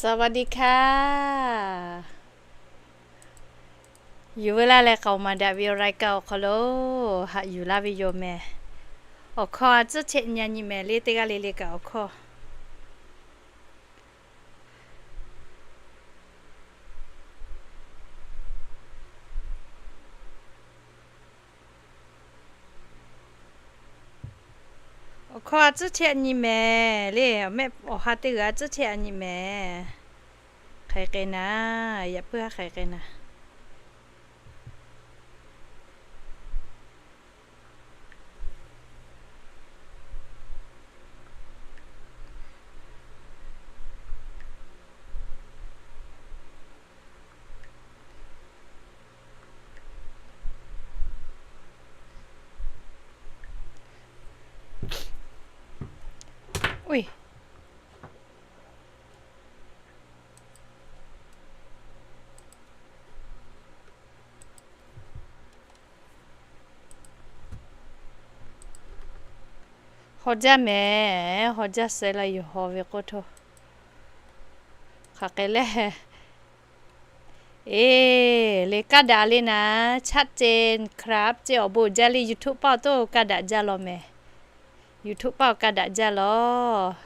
สวัสดีค่ะ Yuˬ veu laˇ leh k'aoˍ maˍ daꞈ ve awˬ รายการ awˬ hk'aw lo haꞈ yuˬ laˇ ve yoˬ mehˍ. Awˬ hkawˇ a tcuhˉ chehˇ nyi a nyi mehˍ le, teˇ g'aˇ le le kaꞈ awˬ hkawˇ Awˬ hkawˇ a tcuhˉ chehˇ a nyi mehˍ le, awˬ mehˆ awˬ ha teˇ g'aˇ a tcuhˉ chehˇ a nyi mehˍ. Hk'aˬ hk'e k'ai naˍ, yaꞈ puiˉ haˉ hk'aˬ hk'e k'ai naˍ. Haw jaˇ mehˍ, haw jaˇ suh la yoˬ, haw ve k'oˆ htawˇ. Hk'aˬ hk'e le. Eˬ, le kaˇ daꞈ le naˍ, ชัดเจนครับ ceˇ awˬ bon jaˇ le, YouTube paˆ awˬ toˇ kaˇ daꞈ jaˇ law mehˍ. YouTube paˆ awˬ kaˇ daꞈ jaˇ law.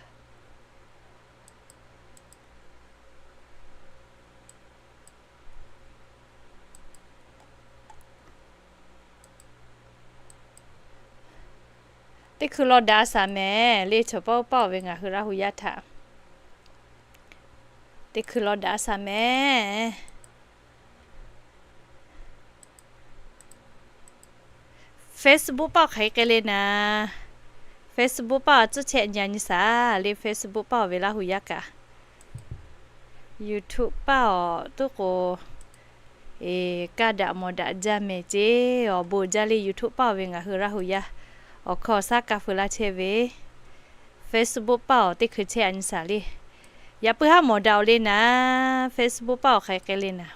Teˇ hkui law daꞈ a shaˍ mehˍ le, chaw paˆ paˆ ve ngaˬ hui Laˇ hu yaˇ htaꞈ teˇ hkui law daꞈ a shaˍ mehˍ. Facebook paˆ awˬ hk'aˬ hk'e k'ai le naˍ, Facebook paˆ awˬ tcuhˉ chehˇ nyi a nyi shaˍ le, Facebook paˆ awˬ ve Laˇ hu yaˇ kaꞈ. YouTube paˆ awˬ tuˉ k'o, eˬ, kaˇ daꞈ mawˬ daꞈ jaˇ mehˍ ceˇ awˬ bon jaˇ le, YouTube paˆ awˬ ve ngaˬ hui Laˇ hu yaˇ. Awˬ hkawˇ shaˉ kaˇ feu laˇ chehˇ ve Facebook paˆ awˬ teˇ hkui chehˇ a nyi shaˍ le. Yaꞈ puiˉ haˉ mawˬ daꞈ awˬ le naˍ, Facebook paˆ awˬ hk'aˬ hk'e k'ai le naˍ.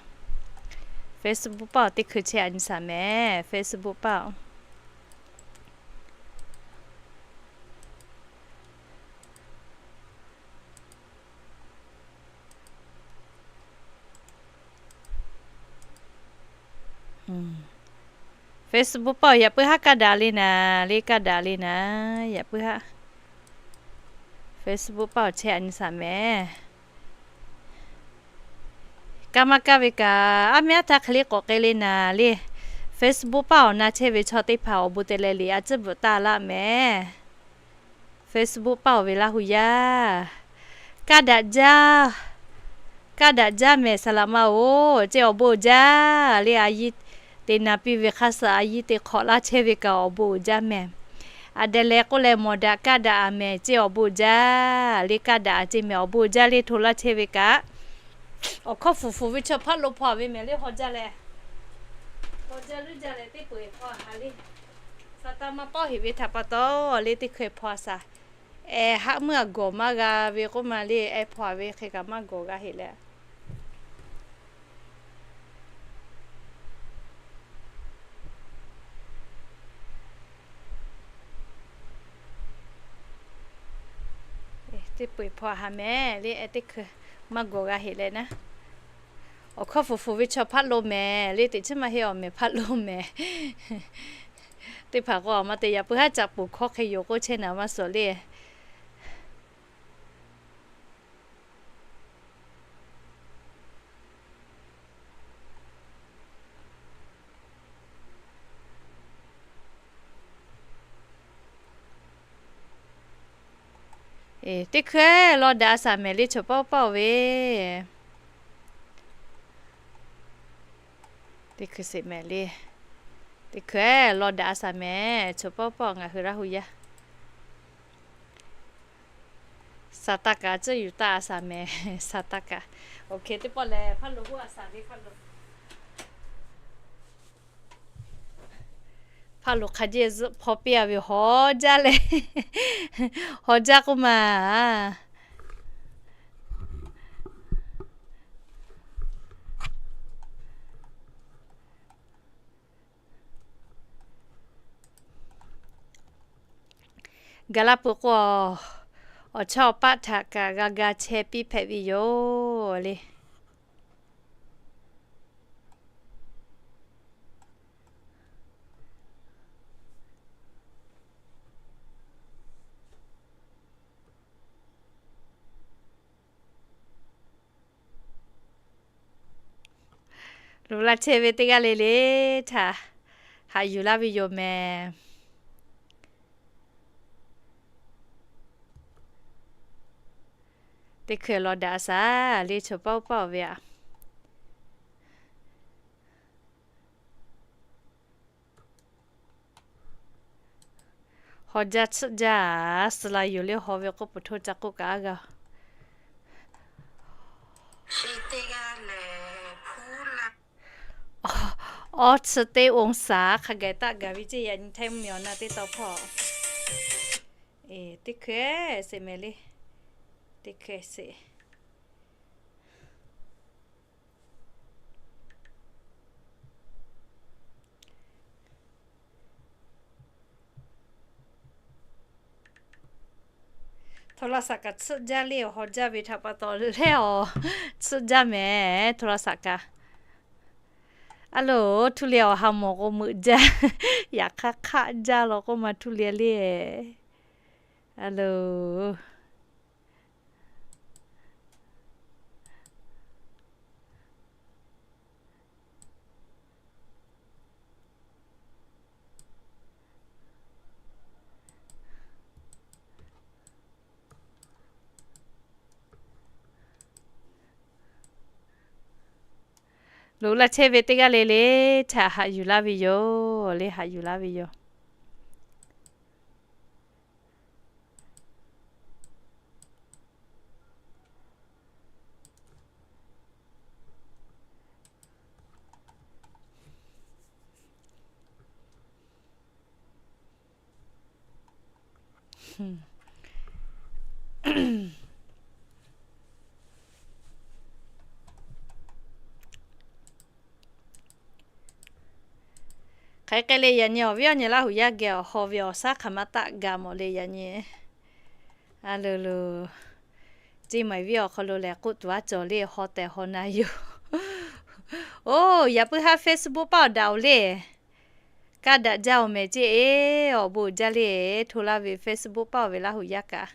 Facebook paˆ awˬ teˇ hkui chehˇ a nyi shaˍ mehˍ, Facebook paˆ awˬ. Facebook paˆ awˬ yaꞈ puiˉ haˉ kaˇ daꞈ le naˍ, le kaˇ daꞈ le naˍ, yaꞈ puiˉ haˉ. Facebook paˆ awˬ chehˇ a nyi shaˍ mehˍ. Kaˇ maˇ kaˇ ve kaꞈ, aˉ mehˉ aˉ htaˇ hk'e le k'awꞈ k'ai le naˍ le. Facebook paˆ awˬ na chehˇ ve chaw teˇ hpaˍ awˬ bon te leh liꞈ a tcuhˉ bvuhꞈ taˇ laˇ mehˍ. Facebook paˆ awˬ ve Laˇ hu yaˇ. Kaˇ daꞈ jaˇ, kaˇ daꞈ jaˇ mehˍ saˍ laꞈ ma oˬ, ceˇ awˬ bon jaˇ le, a yiˇ te na piˇ ve hk'aˇ suh a yiˇ te hk'awꞈ laˇ chehˇ ve kaꞈ awˬ bon jaˇ mehˍ. A dehꞈ leh k'oˆ leh mawˬ daꞈ kaˇ daꞈ a mehˍ, ceˇ awˬ bon jaˇ le, kaˇ daꞈ a ceˇ mehˍ, awˬ bon jaˇ le hto laˇ chehˇ ve kaꞈ. Awˬ hkawˇ fuˍ fuˍ ve chaw hpaˇ lo hpaw ve mehˍ le, haw jaˇ leh. Haw jaˇ leuˉ jaˇ leh teˇ peu eˬ hpaw a ha le. Saˍtanˍ maˇ pawˆ heˍ ve htaꞈ pa taw le teˇ hkui hpaw a shaˍ. Eˬ, haˆ meuˇ a gawˬ maˇ g'a ve k'oˆ ma le, eˬ, hpaw a ve hk'e kaꞈ maˇ gawˬ g'a heˍ leh. Teˇ peu eˬ hpaw a ha mehˍ le, eˬ, teˇ hkui maˇ gawˬ g'a heˍ leh naˉ. Awˬ hkawˇ fuˍ fuˍ ve chaw hpaˇ lo mehˍ le, teꞈ chiˉ maˇ heˆ awˬ mehˍ hpaˇ lo mehˍ. Teˇ hpaˍ k'o a ma te yaꞈ puiˉ haˉ caꞈ poˬ hkawˇ hk'e yoˬ k'oˆ chehˇ naˍ maˇ suhˍ le. Teˇ hkui law daꞈ a shaˍ mehˍ le, chaw paˆ paˆ oˬ ve. Teˇ hkui sheˍ mehˍ le. Teˇ hkui law daꞈ a shaˍ mehˍ, chaw paˆ paˆ ngaˬ hui Laˇ hu yaˇ. Saˍtanˍ kaꞈ tcuhˇ yuˬ taˆ a shaˍ mehˍ, Saˍtanˍ kaꞈ. Oˇ hk'e teˇ pawˆ lehˬ, hpaˇ lo huˉ a shaˍ le, hpaˇ lo. Hpaˇ lo hk'a jeˇ zuhˆ hpaw piˇ a ve haw jaˇ leh, haw jaˇ k'oˆ ma. Gaˬ laˇ peuˬ k'o, awˬ chawˇ awˬ paˆ htaꞈ kaꞈ g'a ga chehˇ piˇ hpehꞈ ve yoˬ le. Loꞈ la chehˇ ve teˇ g'aˇ le le htaꞈ haꞈ yuˬ laˇ ve yoˬ mehˍ. Teˇ hkui lawˬ daꞈ shaˍ le, chaw paˆ uˉ paˆ ve aꞈ. Haw jaˇ tsuhˆ jaˇ suh la yoˬ le, haw ve k'oˆ puˬ htoˇ ca k'oˆ kaꞈ g'a. Awˬ chi teˇ องศา hk'a gaˬ taˆ gaˬ ve ceˇ, yaꞈ nyi htaiˇ mvuhˇ miˬ awˬ na teˇ taw hpawˇ. Teˇ hkui sheˍ mehˍ le, teˇ hkui sheˍ. Hto la shaꞈ kaꞈ tsuhˆ jaˇ le, awˬ haw jaˇ ve htaꞈ pa taw lehˬ awˬ tsuhˆ jaˇ mehˍ, hto la shaꞈ kaꞈ. A loˬ, htu le awˬ ha mawˬ k'o meuꞈ jaˇ, yaꞈ hk'aˇ hk'aˆ jaˇ law k'oˆ ma htu le le. A loˬ. Loꞈ la chehˇ ve teˇ g'aˇ le le htaꞈ haꞈ yuˬ laˇ ve yoˬ le, haꞈ yuˬ laˇ ve yoˬ. Hk'aˬ hk'e le yaꞈ nyi awˬ viˉ awˬ nyi Laˇ huˍ yaˇ geh awˬ haw ve awˬ shaˉ hk'aˬ ma taˆ ga mawˬ le yaꞈ nyi. A loˬ loˬ, ceˇ maˬ viˉ awˬ hk'aw lo lehˬ k'oˆ tuˬ aˉ cawˬ le, haw tehꞈ haw na yoˬ. Oˇ, yaꞈ puiˉ haˉ Facebook paˇ awˬ daꞈ oˬ le. Kaˇ daꞈ jaˇ oˬ mehˍ ceˇ, awˬ bon uiˍ jaˇ le. Hto laˇ ve Facebook paˇ oˬ ve Laˇ huˍ yaˇ kaꞈ,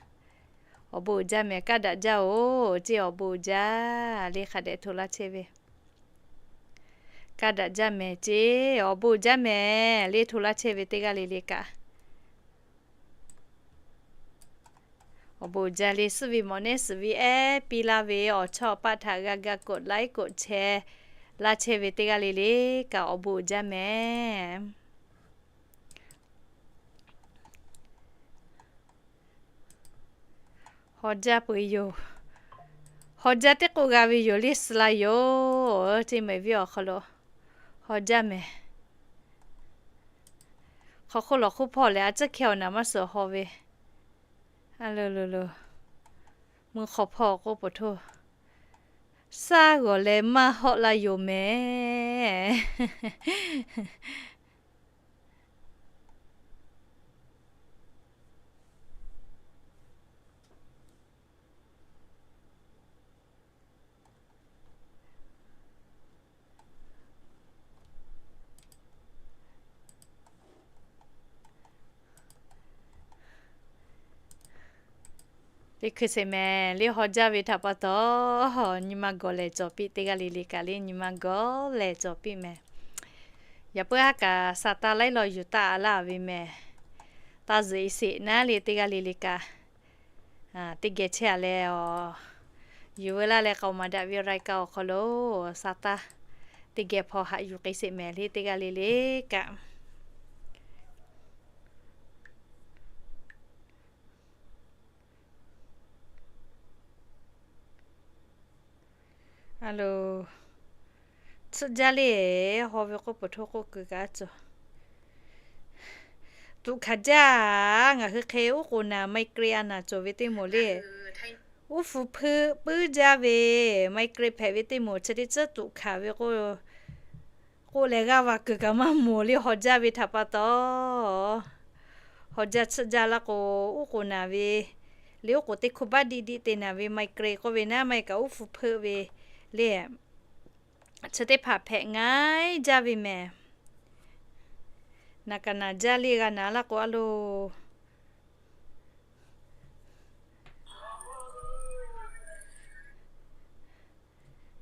awˬ bon uiˍ jaˇ mehˍ, kaˇ daꞈ jaˇ oˬ ceˇ, awˬ bon uiˍ jaˇ le, hk'a dehꞈ hto laˇ chehˇ ve. Kaˇ daꞈ jaˇ mehˍ ceˇ, awˬ bon uiˍ jaˇ mehˍ le, hto laˇ chehˇ ve teˇ g'aˇ le le kaꞈ. Awˬ bon uiˍ jaˇ le, suhˉ ve mawˬ neˉ suhˍ ve ehˉ piˇ laˇ ve awˬ chawˇ awˬ paˆ htaꞈ g'a ga กดไลค์ กดแชร์ laˇ chehˇ ve teˇ g'aˇ le le kaꞈ awˬ bon uiˍ jaˇ mehˍ. Haw jaˇ peuˬ yoˬ. Haw jaˇ teˇ k'oˆ g'a ve yoˬ le, suh la yoˬ. Ceˇ mehˍ viˉ awˬ hk'aw lo haw jaˇ mehˍ. Hk'aw hk'oˆ lawˬ hk'oˆ hpawˇ lehˬ a ciˉ hkeh awˬ naˍ maˇ suh haw ve. A loˬ loˬ loˬ, mvuhˇ hk'aw hpawˇ k'oˆ puˬ htoˇ, shaˉ g'awˬ leh maˇ hawˆ la yoˬ mehˍ. Teˇ hkui sheˍ mehˍ le, haw jaˇ ve htaꞈ pa taw nyi ma gawˬ lehˬ cawˬ piˇ, teˇ g'aˇ le le kaꞈ le nyi ma gawˬ lehˬ cawˬ piˇ mehˍ. Yaꞈ puiˉ haˉ kaꞈ sa taˇ laiˉ law yuˬ taˆ a laˇ ve mehˍ. Taˇ zuhꞈ e sheˍ naˉ le teˇ g'aˇ le le kaꞈ. Teˇ geh chehˇ a leh, yuˬ veu laˇ leh k'aoˍ maˍ daꞈ ve รายการ awˬ hk'aw lo sa taˇ teˇ geh hpaw haꞈ yuˬ k'ai sheˍ mehˍ le teˇ g'aˇ le le kaꞈ. A loˬ, tsuhˆ jaˇ le, haw ve k'oˆ puˬ htoˇ k'oˆ keu kaꞈ a cawˬ. Tuꞈ hkanˍ jaˇ. Ngaˬ hui hk'e uˉ k'oˍ naˍ ไมเกรน a naˍ cawˬ ve teˇ moˍ le. Uˉ hpu hpeuˆ puiˉ jaˇ ve ไมเกรน hpehꞈ ve teˇ moˍ chi teˇ ceuˬ tuꞈ hkanˍ ve k'o, k'oˆ leh g'aˇ va kuiˬ kaꞈ maˇ moˍ le, haw jaˇ ve htaꞈ pa taw. Haw jaˇ tsuhˆ jaˇ laˇ k'o, uˉ k'oˍ naˍ ve Le oˉ k'oˍ teˇ hkuˇ baˆ diˆ diˆ te naˍ ve migraine k'oˆ ve naˉ, maˇ heˆ kaꞈ uˉ hpu hpeuˆ ve le, chi teˇ hpaˍ hpehꞈ ngaiˉ jaˇ ve mehˍ. Naˬ kaꞈ naˬ jaˇ le, g'a naˬ laˇ k'o a loˬ.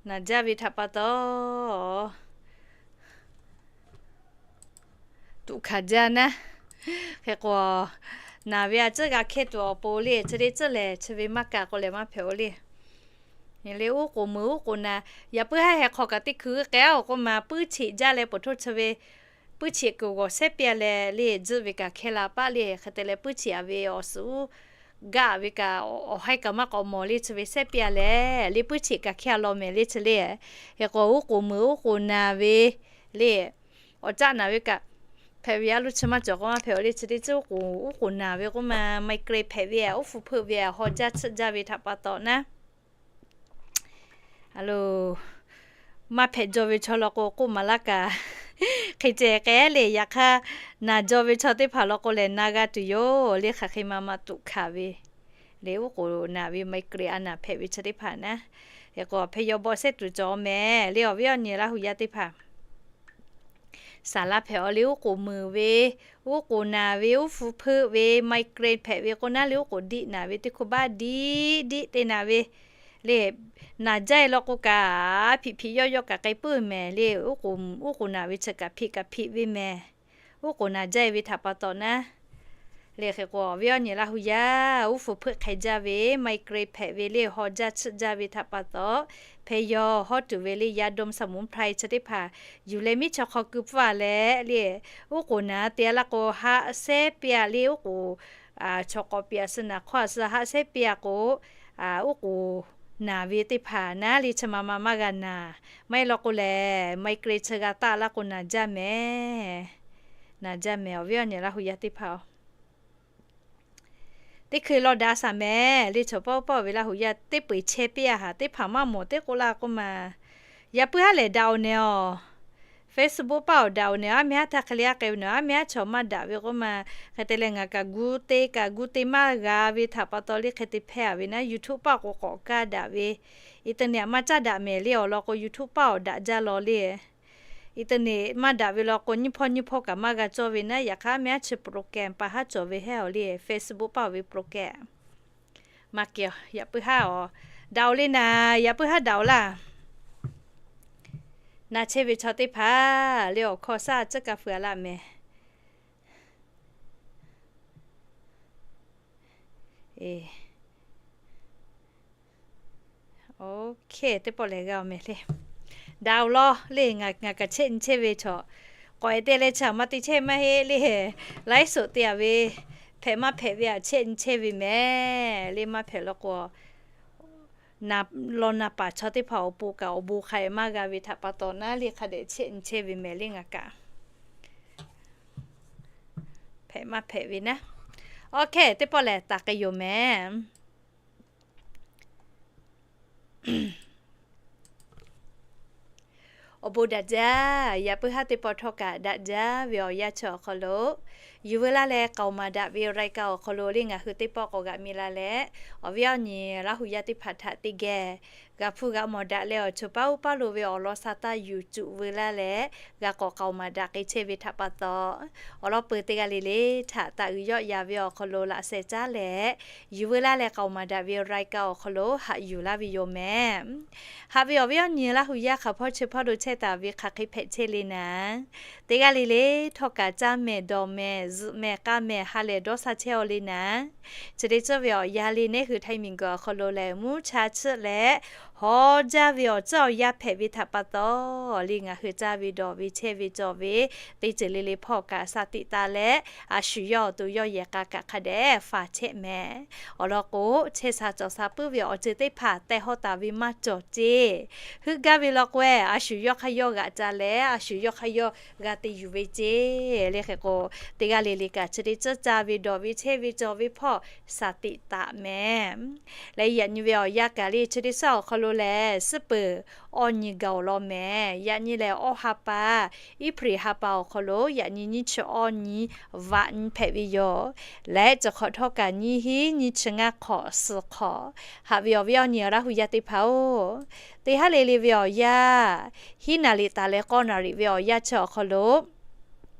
Naˬ jaˇ ve htaꞈ pa taw, tuꞈ hkanˍ jaˇ naˉ. Hk'e k'o, naˬ ve a ciˉ g'a hkehˇ tuˬ awˬ pon le, chi le tcuhˉ lehˬ chi ve maˇ kaꞈ k'o lehˬ maˇ hpehꞈ-o le. Le uˉ k'oˍ mui uˉ k'oˍ naˍ, yaꞈ puiˉ haˉ heh hk'aw kaꞈ teˇ hkui k'ai-a awˬ k'oˆ ma, puiˉ cheꞈ jaˇ leh poˬ htoˇ chi ve, puiˉ cheꞈ kuiˬ g'awˬ sehˉ piˇ-a leh le, tzuhˆ ve kaꞈ hkehˇ la paˆ le, hk'e te leh puiˉ cheꞈ-a ve awˬ suhˍ gaˆ ve kaꞈ awˬ haiˉ kaꞈ maˇ k'awꞈ mawˬ le, chi ve sehˉ piˇ-a leh le, puiˉ cheꞈ kaꞈ hkehˇ-a law mehˍ le, chi le. Hk'e k'o uˉ k'oˍ mui uˉ k'oˍ naˍ ve le, awˬ caˆ naˬ ve kaꞈ hpehꞈ ve a loˬ, chi maˇ cawˬ k'o maˇ hpehꞈ-o le, chi teˇ tcuhˉ uˉ k'oˍ uˉ k'oˍ naˍ ve k'oˆ ma, migraine hpehꞈ ve, uˉ hpu hpeuˆ ve, haw jaˇ tsuhˆ jaˇ ve htaꞈ pa taw naˉ. A loˬ, maˇ hpehꞈ jaw ve chaw law k'o k'oˆ maˍ laˇ kaꞈ, hk'e ceh k'ai le, yaꞈ hk'aˇ naˬ jaw ve chaw teˇ hpaˍ law k'o lehˬ na g'a tuˬ yoˬ le, hk'aˬ hk'e ma ma tuꞈ hkanˍ ve le, uˉ k'oˍ naˍ ve migraine a naˍ hpehꞈ ve chi teˇ hpaˍ naˉ. Hk'e k'o hpehꞈ yaw bawˆ sehˉ tuˬ cawˬ mehˍ le, awˬ viˉ awˬ nyi Laˇ hu yaˇ teˇ hpaˍ. Saˍ laˇ hpehꞈ-o le, uˉ k'oˍ mui ve, uˉ k'oˍ naˍ ve, uˉ hpu hpeuˆ ve, migraine hpehꞈ ve k'o naˉ le, uˉ k'oˍ diˆ naˍ ve, teˇ hkuˇ baˆ diˆ diˆ te naˍ ve le, naˬ jaˇ-e law k'o kaꞈ hpiꞈ hpiꞈ yawˇ yawˇ kaꞈ k'ai puiˉ mehˍ le, uˉ k'oˍ naˍ ve chi kaꞈ hpiꞈ kaꞈ hpiꞈ ve mehˍ. Uˉ k'oˍ naˍ jaˇ-e ve htaꞈ pa taw naˉ. Le hk'e k'o awˬ viˉ awˬ nyi Laˇ hu yaˇ, uˉ hpu hpeuˆ hk'e jaˇ ve, migraine hpehꞈ ve le, haw jaˇ tsuhˆ jaˇ ve htaꞈ pa taw, hpehꞈ yaw hawˉ tuˬ ve le, yadom สมุนไพร chi teˇ hpaˍ yuˬ leh miˉ chaw hk'aw keu pfuhˇ-a leh le, uˉ k'oˍ naˍ te-a laˇ k'o haˆ sehˉ piˇ-a le, uˉ k'oˍ chaw k'awꞈ piˇ-a suh naˍ hk'awˇ a suh haˆ sehˉ piˇ-a k'o, uˉ k'oˍ naˍ ve teˇ hpaˍ naˉ le chi ma ma maˇ g'a naˬ. Maˇ heˆ law k'o lehˬ migraine chi g'a taˆ laˇ k'o naˬ jaˇ mehˍ. Naˬ jaˇ mehˍ awˬ viˉ awˬ nyi Laˇ hu yaˇ teˇ hpaˍ-oˬ. Teˇ hkui law daꞈ shaˍ mehˍ le, chaw pawˆ pawˆ ve Laˇ hu yaˇ teˇ peu-eˬ chehˇ piˇ-a haꞈ, teˇ hpaˍ maˇ mawˬ teˇ k'oˆ laˇ k'oˆ ma. Yaꞈ puiˉ haˉ lehˬ daꞈ-oˬ nehˬ-oˬ, Facebook paˆ awˬ daꞈ-oˬ nehˬ, aˉ mehˉ haˉ htaˇ hk'e le aˉ k'ai ve nawˬ aˉ mehˉ haˉ chaw maˇ daꞈ ve k'oˆ ma. Hk'e te leh ngaˬ kaꞈ gu te kaꞈ gu te maˇ g'a ve htaꞈ pa taw le hk'e te hpehˇ-a ve naˉ, YouTube paˆ k'o k'awꞈ kaˇ daꞈ ve, internet maˇ caˇ daꞈ mehˍ le awˬ lawn k'o YouTube paˆ awˬ daꞈ jaˇ law le. Internet maˇ daꞈ ve law k'o nyiˇ hpawˇ nyiˇ hpawˇ kaꞈ maˇ g'a cawˇ ve naˉ, yaꞈ hk'aˇ aˉ mehˉ haˉ chi program pa haˉ cawˬ ve hehˉ-oˬ le, Facebook paˆ-oˬ ve program. Maˇ kehˬ, yaꞈ puiˉ haˉ-oˬ, daꞈ-oˬ le naˍ, yaꞈ puiˉ haˉ daꞈ-oˬ laˇ. Na chehˇ ve chaw teˇ hpaˍ le awˬ hkawˇ shaˉ a ciˉ ka fuiˍ-a laˇ mehˍ. Teˇ pawˆ lehˬ g'a-oˬ mehˍ le. Daꞈ-oˬ law le, ngaˬ kaꞈ chehˇ nyi chehˇ ve chaw k'awꞈ-e te leh chi aꞈ ma te chehˇ maˇ heˆ le. Laiˉ suhˍ te-a ve, hpehꞈ maˇ hpehꞈ ve aꞈ chehˇ nyi chehˇ ve mehˍ le. Maˇ hpehꞈ law k'o, law na paˍ chaw teˇ hpaˍ awˬ pon kaꞈ awˬ bon hk'a-e maˇ g'a ve htaꞈ pa taw naˉ le hk'a dehꞈ chehˇ nyi chehˇ ve mehˍ le ngaˬ kaꞈ. Hpehꞈ maˇ hpehꞈ ve naˉ. Awˬ hkehˇ teˇ pawˆ lehˬ taˍ k'ai yoˬ mehˍ. Awˬ bon daꞈ jaˇ, yaꞈ puiˉ haˉ teˇ pawˆ htawˇ kaꞈ daꞈ jaˇ ve awˬ yanˇ chi awˬ hk'aw lo, yuˬ veu laˇ leh k'aoˍ maˍ daꞈ ve รายการ awˬ hk'aw lo le ngaˬ hui teˇ pawˆ k'awꞈ g'aꞈ mi la leh, awˬ viˉ awˬ nyi Laˇ hu yaˇ teˇ hpaˍ htaꞈ teˇ geh g'a hpuˇ g'a mawˬ daꞈ leh awˬ chawˇ paˉ uˉ paˉ lo ve awˬ lawn sha taˇ yuˬ cuˬ veu laˇ leh, g'a k'awꞈ k'aoˍ maˍ daꞈ k'ai chehˇ ve htaꞈ pa taw, awˬ lawn peuˬ teˇ g'aˇ le le htaꞈ taˍ uiˍ yawˆ ya ve awˬ hk'aw lo laꞈ sheh caˉ leh, yuˬ veu laˇ leh k'aoˍ maˍ daꞈ ve รายการ awˬ hk'aw lo haꞈ yuˬ laˇ ve yoˬ mehˍ. Haꞈ ve awˬ viˉ awˬ nyi Laˇ hu yaˇ hk'aˬ hpawˇ chi hpawˇ lo chehˇ taˍ ve hk'aˬ hk'e hpehꞈ chehˇ le naˉ, teˇ g'aˇ le le htawˇ kaꞈ caˇ mehˍ dawˬ mehˍ zuhꞈ mehˍ k'a mehˍ ha lehˬ dawˇ sha chehˇ-aw le naˉ, chi te tcuhˉ ve awˬ yanˇ le neˉ hui Htaiˇ miˬguiˬ awˬ hk'aw lo lehˬ mvuhˇ cha chiˆ leh hawˉ jaˇ ve awˬ tcuhˉ awˬ yanˇ hpehꞈ ve htaꞈ pa taw, le ngaˬ hui caˇ ve dawˬ ve chehˇ ve cawˬ ve teˇ ceuˬ le le hpawˇ kaꞈ sha tiꞈ taˍ leh, a shu yawˇ awˬ to yawˇ yehˬ k'a kaꞈ hk'a dehꞈ faˍ chehˇ mehˍ. Awˬ lawn k'o, chehˇ sha cawˬ sha puiˉ ve awˬ ceuˬ teˇ hpaˍ tehˬ hawˉ taˍ ve maˇ cawˬ ceˇ. Heuˆ gaˇ ve law k'o-e, a shu yawˇ hk'aˇ yawˇ g'aꞈ ca leh a shu yawˇ hk'aˇ yawˇ g'a te yuˬ ve ceˇ. Le hk'e k'o, teˇ g'aˇ le le kaꞈ chi te tcuhˉ caˇ ve dawˬ ve chehˇ ve cawˬ ve hpawˇ shaˍ tiꞈ taˍ mehˍ. Leh yaꞈ nyi ve awˬ yanˇ kaꞈ le chi teˇ suhˉ awˬ hk'aw lo lehˬ, suhˉ peuˬ awˇ nyi gaˬ awˬ lawn mehˍ. Yaꞈ nyi lehˬ, awˇ ha pa, April ha pa awˬ hk'aw lo yaꞈ nyi nyiˇ chi awˇ nyi vaꞈ nyi hpehꞈ ve yoˬ. Leh chi hk'awꞈ htawˇ kaꞈ nyiˇ hinˉ nyiˇ chi ngaˇ hk'awꞈ suhˍ hk'awꞈ. Haꞈ ve awˬ viˉ awˬ nyi Laˇ hu yaˇ teˇ hpaˍ-oˬ, teˇ haˉ le le ve awˬ yanˇ, hiˉ naˍ riˍ taˍ leh k'awˇ naˍ riˍ ve awˬ yanˇ chi awˬ hk'aw lo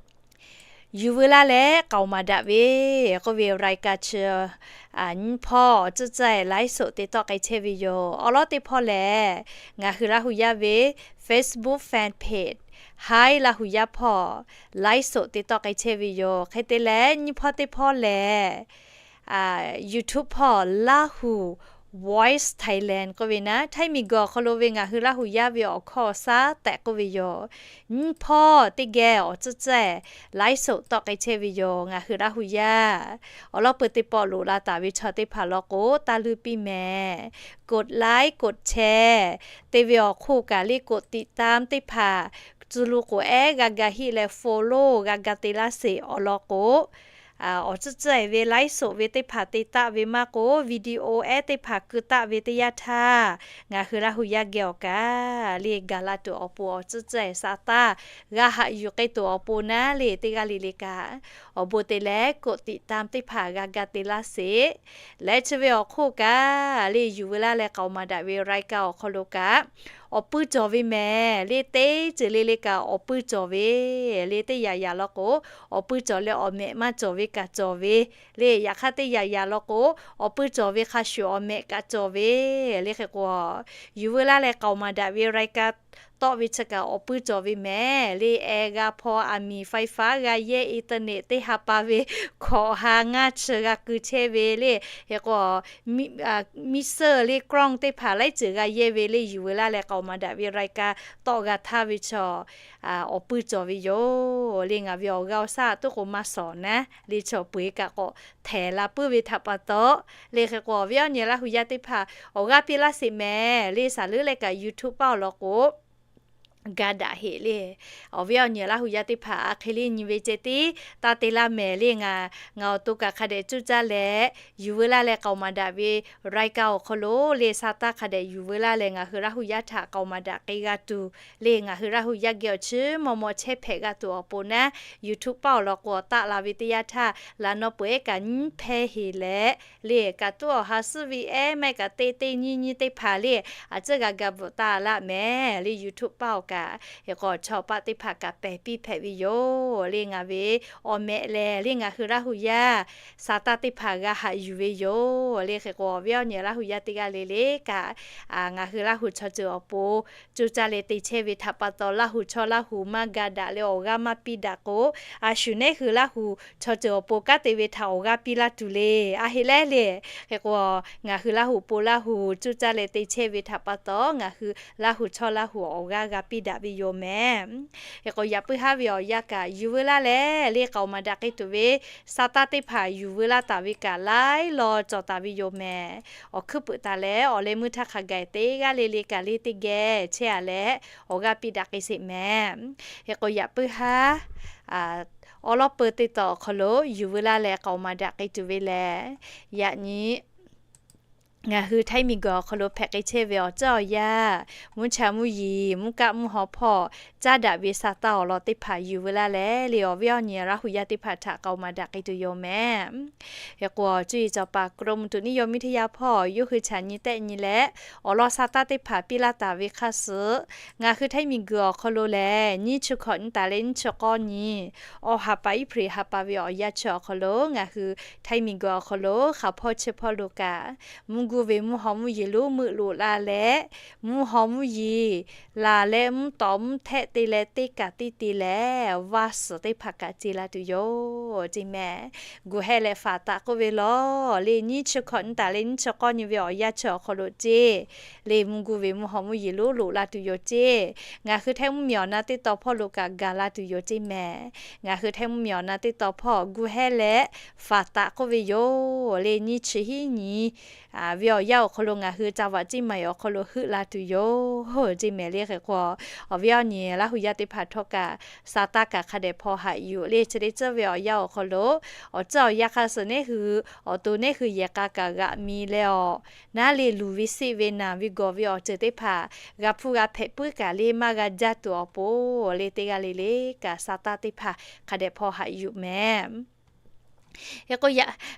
yuˬ veu laˇ leh k'aoˍ maˍ daꞈ ve k'oˆ ve รายการ chi nyiˇ hpawˇ awˬ tcuhˉ tcuhˉ laiˉ soꞈ te tawˆ k'ai chehˇ ve yoˬ. Awˬ lawn teˇ hpawˇ lehˬ, ngaˬ hui Laˇ hu yaˇ ve Facebook fan page Hi Laˇ hu yaˇ hpawˇ laiˉ soꞈ te tawˆ k'ai chehˇ ve yoˬ. Hk'e te leh nyiˇ hpawˇ teˇ hpawˇ lehˬ, YouTube hpawˇ Laˇ hu Voice Thailand k'oˆ ve naˉ, htaiˇ miˬ guiˬ awˬ hk'aw lo ve ngaˬ hui Laˇ hu yaˇ ve awˬ hkawˇ awˬ shaˉ tehꞈ k'oˆ ve yoˬ. Nyiˇ hpawˇ teˇ geh awˬ tcuhˉ tcuhˉ laiˉ soꞈ tawˆ k'ai chehˇ ve yoˬ. Ngaˬ hui Laˇ hu yaˇ awˬ lawn peuˬ teˇ pawˆ loꞈ la taˍ ve chaw teˇ hpaˍ law k'o, taˇ luˇ piˇ mehˍ. กดไลค์ กดแชร์ te ve awˬ hk'oˆ kaꞈ le กดติดตาม teˇ hpaˍ tcuh lo k'oˍ ehˉ g'a ga hiˆ leh follow g'a ga te laˇ sheˍ. Awˬ lawn k'o, awˬ tcuhˉ tcuhˉ ve laiˉ soꞈ ve teˇ hpaˍ te taˆ ve maˇ k'o, video ehˉ teˇ hpaˍ keu taˆ ve teˇ yanˇ htaˇ, ngaˬ hui Laˇ hu yaˇ geh awˬ kaꞈ le gaˬ la tuˬ awˬ pon awˬ tcuhˉ tcuhˉ sa taˇ g'a haꞈ yuˬ k'ai tuˬ awˬ pon naˉ le teˇ g'aˇ le le kaꞈ, awˬ bon te leh กดติดตาม teˇ hpaˍ g'a ga te laˇ sheˍ. Leh chi ve awˬ hk'oˆ kaꞈ le yuˬ veu laˇ leh k'aoˍ maˍ daꞈ ve รายการ awˬ hk'aw lo kaꞈ awˬ puiˇ cawˬ ve mehˍ le, teˇ ceuˬ le le kaꞈ awˬ puiˇ cawˬ ve le, teˇ yaꞈ yaꞈ law k'o, awˬ puiˇ cawˬ leh awˬ mehꞈ maˇ cawˬ ve kaꞈ cawˬ ve le. Yaꞈ hk'aˇ teˇ yaꞈ yaꞈ law k'o, awˬ puiˇ cawˬ ve hk'a shuˍ awˬ mehꞈ kaꞈ cawˬ ve le. Hk'e k'o, yuˬ veu laˇ leh k'aoˍ maˍ daꞈ ve รายการ tawˆ ve chi kaꞈ awˬ puiˇ cawˬ ve mehˍ le. Ehˍ g'a hpaw, aˬ miˍ ไฟฟ้า g'a yehˇ, internet teˇ ha pa ve hkawꞈ ha ngaˇ chi g'a keu chehˇ ve le. Hk'e k'o, mixer le กล้อง teˇ hpaˍ laiˉ ceuˬ g'a yehˇ ve le. Yuˬ veu laˇ leh k'aoˍ maˍ daꞈ ve รายการ tawˆ g'a htaˇ ve chaw awˬ puiˇ cawˬ ve yoˬ le. Ngaˬ ve awˬ g'aˇ awˬ shaˉ toˉ k'o maˇ shawˍ naˉ le, chaw peu eˬ kaꞈ k'awꞈ htehˍ la puiˉ ve htaꞈ pa taw le. Hk'e k'o, awˬ viˉ awˬ nyi Laˇ hu yaˇ teˇ hpaˍ awˬ g'aˇ piˇ laˇ sheˍ mehˍ le. Saˍ leuˉ leh kaꞈ YouTube paˆ awˬ lawn k'o, ga daꞈ heꞈ le. Awˬ viˉ awˬ nyi Laˇ hu yaˇ teˇ hpaˍ a hk'e le nyi ve ceh tiˉ taˇ te laˇ mehˍ le. Ngaˬ, ngaˬ awˬ to kaꞈ hk'a dehꞈ cuˇ caˇ leh, yuˬ veu laˇ leh k'aoˍ maˍ daꞈ ve รายการ awˬ hk'aw lo le sa taˇ hk'a dehꞈ yuˬ veu laˇ leh, ngaˬ hui Laˇ hu yaˇ htaꞈ k'aoˍ maˍ daꞈ k'ai g'a tuˬ le, ngaˬ hui Laˇ hu yaˇ geh awˬ chi maw maw chehˇ hpehꞈ g'a tuˬ awˬ pon naˉ, YouTube paˆ awˬ lawn k'o taˆ la ve teˇ yanˇ htaˇ, laꞈ naw peu eˬ kaꞈ nyiˇ hpehˇ heˍ leh le, kaꞈ tuˉ awˬ ha suhˉ ve ehˉ maˇ heˆ kaꞈ teˇ teˇ nyiˇ nyiˇ teˇ hpaˍ le, a ciˉ g'a ga bvuhꞈ taˍ laˇ mehˍ le. YouTube paˆ awˬ kaꞈ hk'e k'o, chaw paˆ teˇ hpaˍ kaꞈ pehˬ piˇ hpehꞈ ve yoˬ le. Ngaˬ ve awˬ mehꞈ lehˬ le, ngaˬ hui Laˇ hu yaˇ sa taˇ teˇ hpaˍ g'a haꞈ yuˬ ve yoˬ le. Hk'e k'o, awˬ viˉ awˬ nyi Laˇ hu yaˇ teˇ g'aˇ le le kaꞈ, ngaˬ hui Laˇ hu chaw ceuˬ awˬ pon cuˇ caˇ leh te chehˇ ve htaꞈ pa taw, Laˇ hu chaw Laˇ hu maˇ ga daꞈ leh awˬ g'aˇ maˇ piˇ daꞈ k'o, a shu nehˉ hui Laˇ hu chaw ceuˬ awˬ pon kanˉ te ve htaꞈ awˬ g'aˇ piˇ laˇ tuˬ le. A heˆ lehˉ le, hk'e k'o, ngaˬ hui Laˇ hu pon Laˇ hu cuˇ caˇ leh te chehˇ ve htaꞈ pa taw, ngaˬ hui Laˇ hu chaw Laˇ hu awˬ g'aˇ g'a piˇ daꞈ ve yoˬ mehˍ. Hk'e k'o, yaꞈ puiˉ haˉ ve awˬ yanˇ kaꞈ yuˬ veu laˇ leh le k'aoˍ maˍ daꞈ k'ai tuˬ ve sa taˇ teˇ hpaˍ yuˬ veu laˇ taˍ ve kaꞈ laiˉ law cawˬ taˍ ve yoˬ mehˍ. Awˬ hkuiˉ puiˍ taˍ leh awˬ leh meuˇ htaˇ hk'a gaˬ teˇ g'aˇ le le kaꞈ le teˇ geh chehˇ a leh awˬ g'aˇ piˇ daꞈ k'ai sheˍ mehˍ. Hk'e k'o, yaꞈ puiˉ haˉ awˬ lawn peu teˇ taw awˬ hk'aw lo yuˬ veu laˇ leh k'aoˍ maˍ daꞈ k'ai tuˬ ve lehˬ, yaꞈ nyi ngaˬ hui htaiˇ miˬ guiˬ awˬ hk'aw lo hpehꞈ k'ai chehˇ ve awˬ ceuˬ awˬ yanˇ, mvuhˇ cha mvuhˇ yeˬ, mvuhˇ kaˆ mvuhˇ haw hpawˇ caˉ daꞈ ve sa taˇ awˬ lawn teˇ hpaˍ yuˬ veu laˇ leh le, awˬ viˉ awˬ nyi Laˇ hu yaˇ teˇ hpaˍ htaꞈ k'aoˍ maˍ daꞈ k'ai tuˬ yoˬ mehˍ. Hk'e k'o, cuˇ yiˍ cawˬ paˍ กรมอุตุนิยมวิทยา hpawˇ yawˇ hui chaꞈ nyi tehˆ nyi leh, awˬ lawn sa taˇ teˇ hpaˍ piˇ laˇ taˍ ve hk'a suh, ngaˬ hui htaiˇ miˬ guiˬ awˬ hk'aw lo lehˬ, nyiˇ chi hkawꞈ nyiˇ taˍ leh nyiˇ chi k'awˇ nyi, awˬ ha pa April ha pa ve awˬ yanˇ chi awˬ hk'aw lo ngaˬ hui htaiˇ miˬ guiˬ awˬ hk'aw lo hk'aˬ hpawˇ chi hpawˇ lo kaꞈ, mvuhˇ guˇ ve mvuhˇ haw mvuhˇ yeˬ lonˉ meuˆ loꞈ la leh, mvuhˇ haw mvuhˇ yeˬ laˬ leh mvuhˇ tawˍ mvuhˇ htehˆ te leh teˇ kaꞈ teˇ te leh vaˇ suhˍ teˇ hpaˍ kaꞈ ce la tuˬ yoˬ ceˇ mehˍ. Gu hehˇ leh faˍ taˍ k'oˆ ve lawˬ le, nyiˇ chi hkawꞈ nyiˇ taˍ leh nyiˇ chi k'awˇ nyi ve awˬ yanˇ chi awˬ hk'aw lo ceˇ le, mvuhˇ guˇ ve mvuhˇ haw mvuhˇ yeˬ lonˉ loꞈ la tuˬ yoˬ ceˇ. Ngaˬ hui htaiˇ mvuhˇ miˬ awˬ na teˇ taw hpawˇ lo kaꞈ gaˬ la tuˬ yoˬ ceˇ mehˍ. Ngaˬ hui htaiˇ mvuhˇ miˬ awˬ na teˇ taw hpawˇ gu hehˇ leh faˍ taˍ k'oˆ ve yoˬ le, nyiˇ chi hiˉ nyi ve awˬ yanˇ awˬ hk'aw lo ngaˬ hui ca vaꞈ ceˇ maˬ awˬ hk'aw lo heuˆ la tuˬ yoˬ ceˇ mehˍ le. Hk'e k'o, awˬ viˉ awˬ nyi Laˇ hu yaˇ teˇ hpaˍ htawˇ kaꞈ sa taˇ kaꞈ hk'a dehꞈ hpaw haꞈ yuˬ le. Chi teˇ ceuˬ ve awˬ yanˇ awˬ hk'aw lo awˬ ceuˬ awˬ yanˇ hk'a suh neˇ hui awˬ to neˇ hui yehˬ k'a kaꞈ g'aꞈ mi leh awˬ, naˉ le luˬ ve seˆ ve naˬ ve gawˬ ve awˬ ceuˬ teˇ hpaˍ g'a hpuˇ g'a hpehꞈ puiˉ kaꞈ le maˇ g'a jaˇ tuˬ awˬ pon le teˇ g'aˇ le le kaꞈ sa taˇ teˇ hpaˍ hk'a dehꞈ hpaw haꞈ yuˬ mehˍ. Hk'e k'o,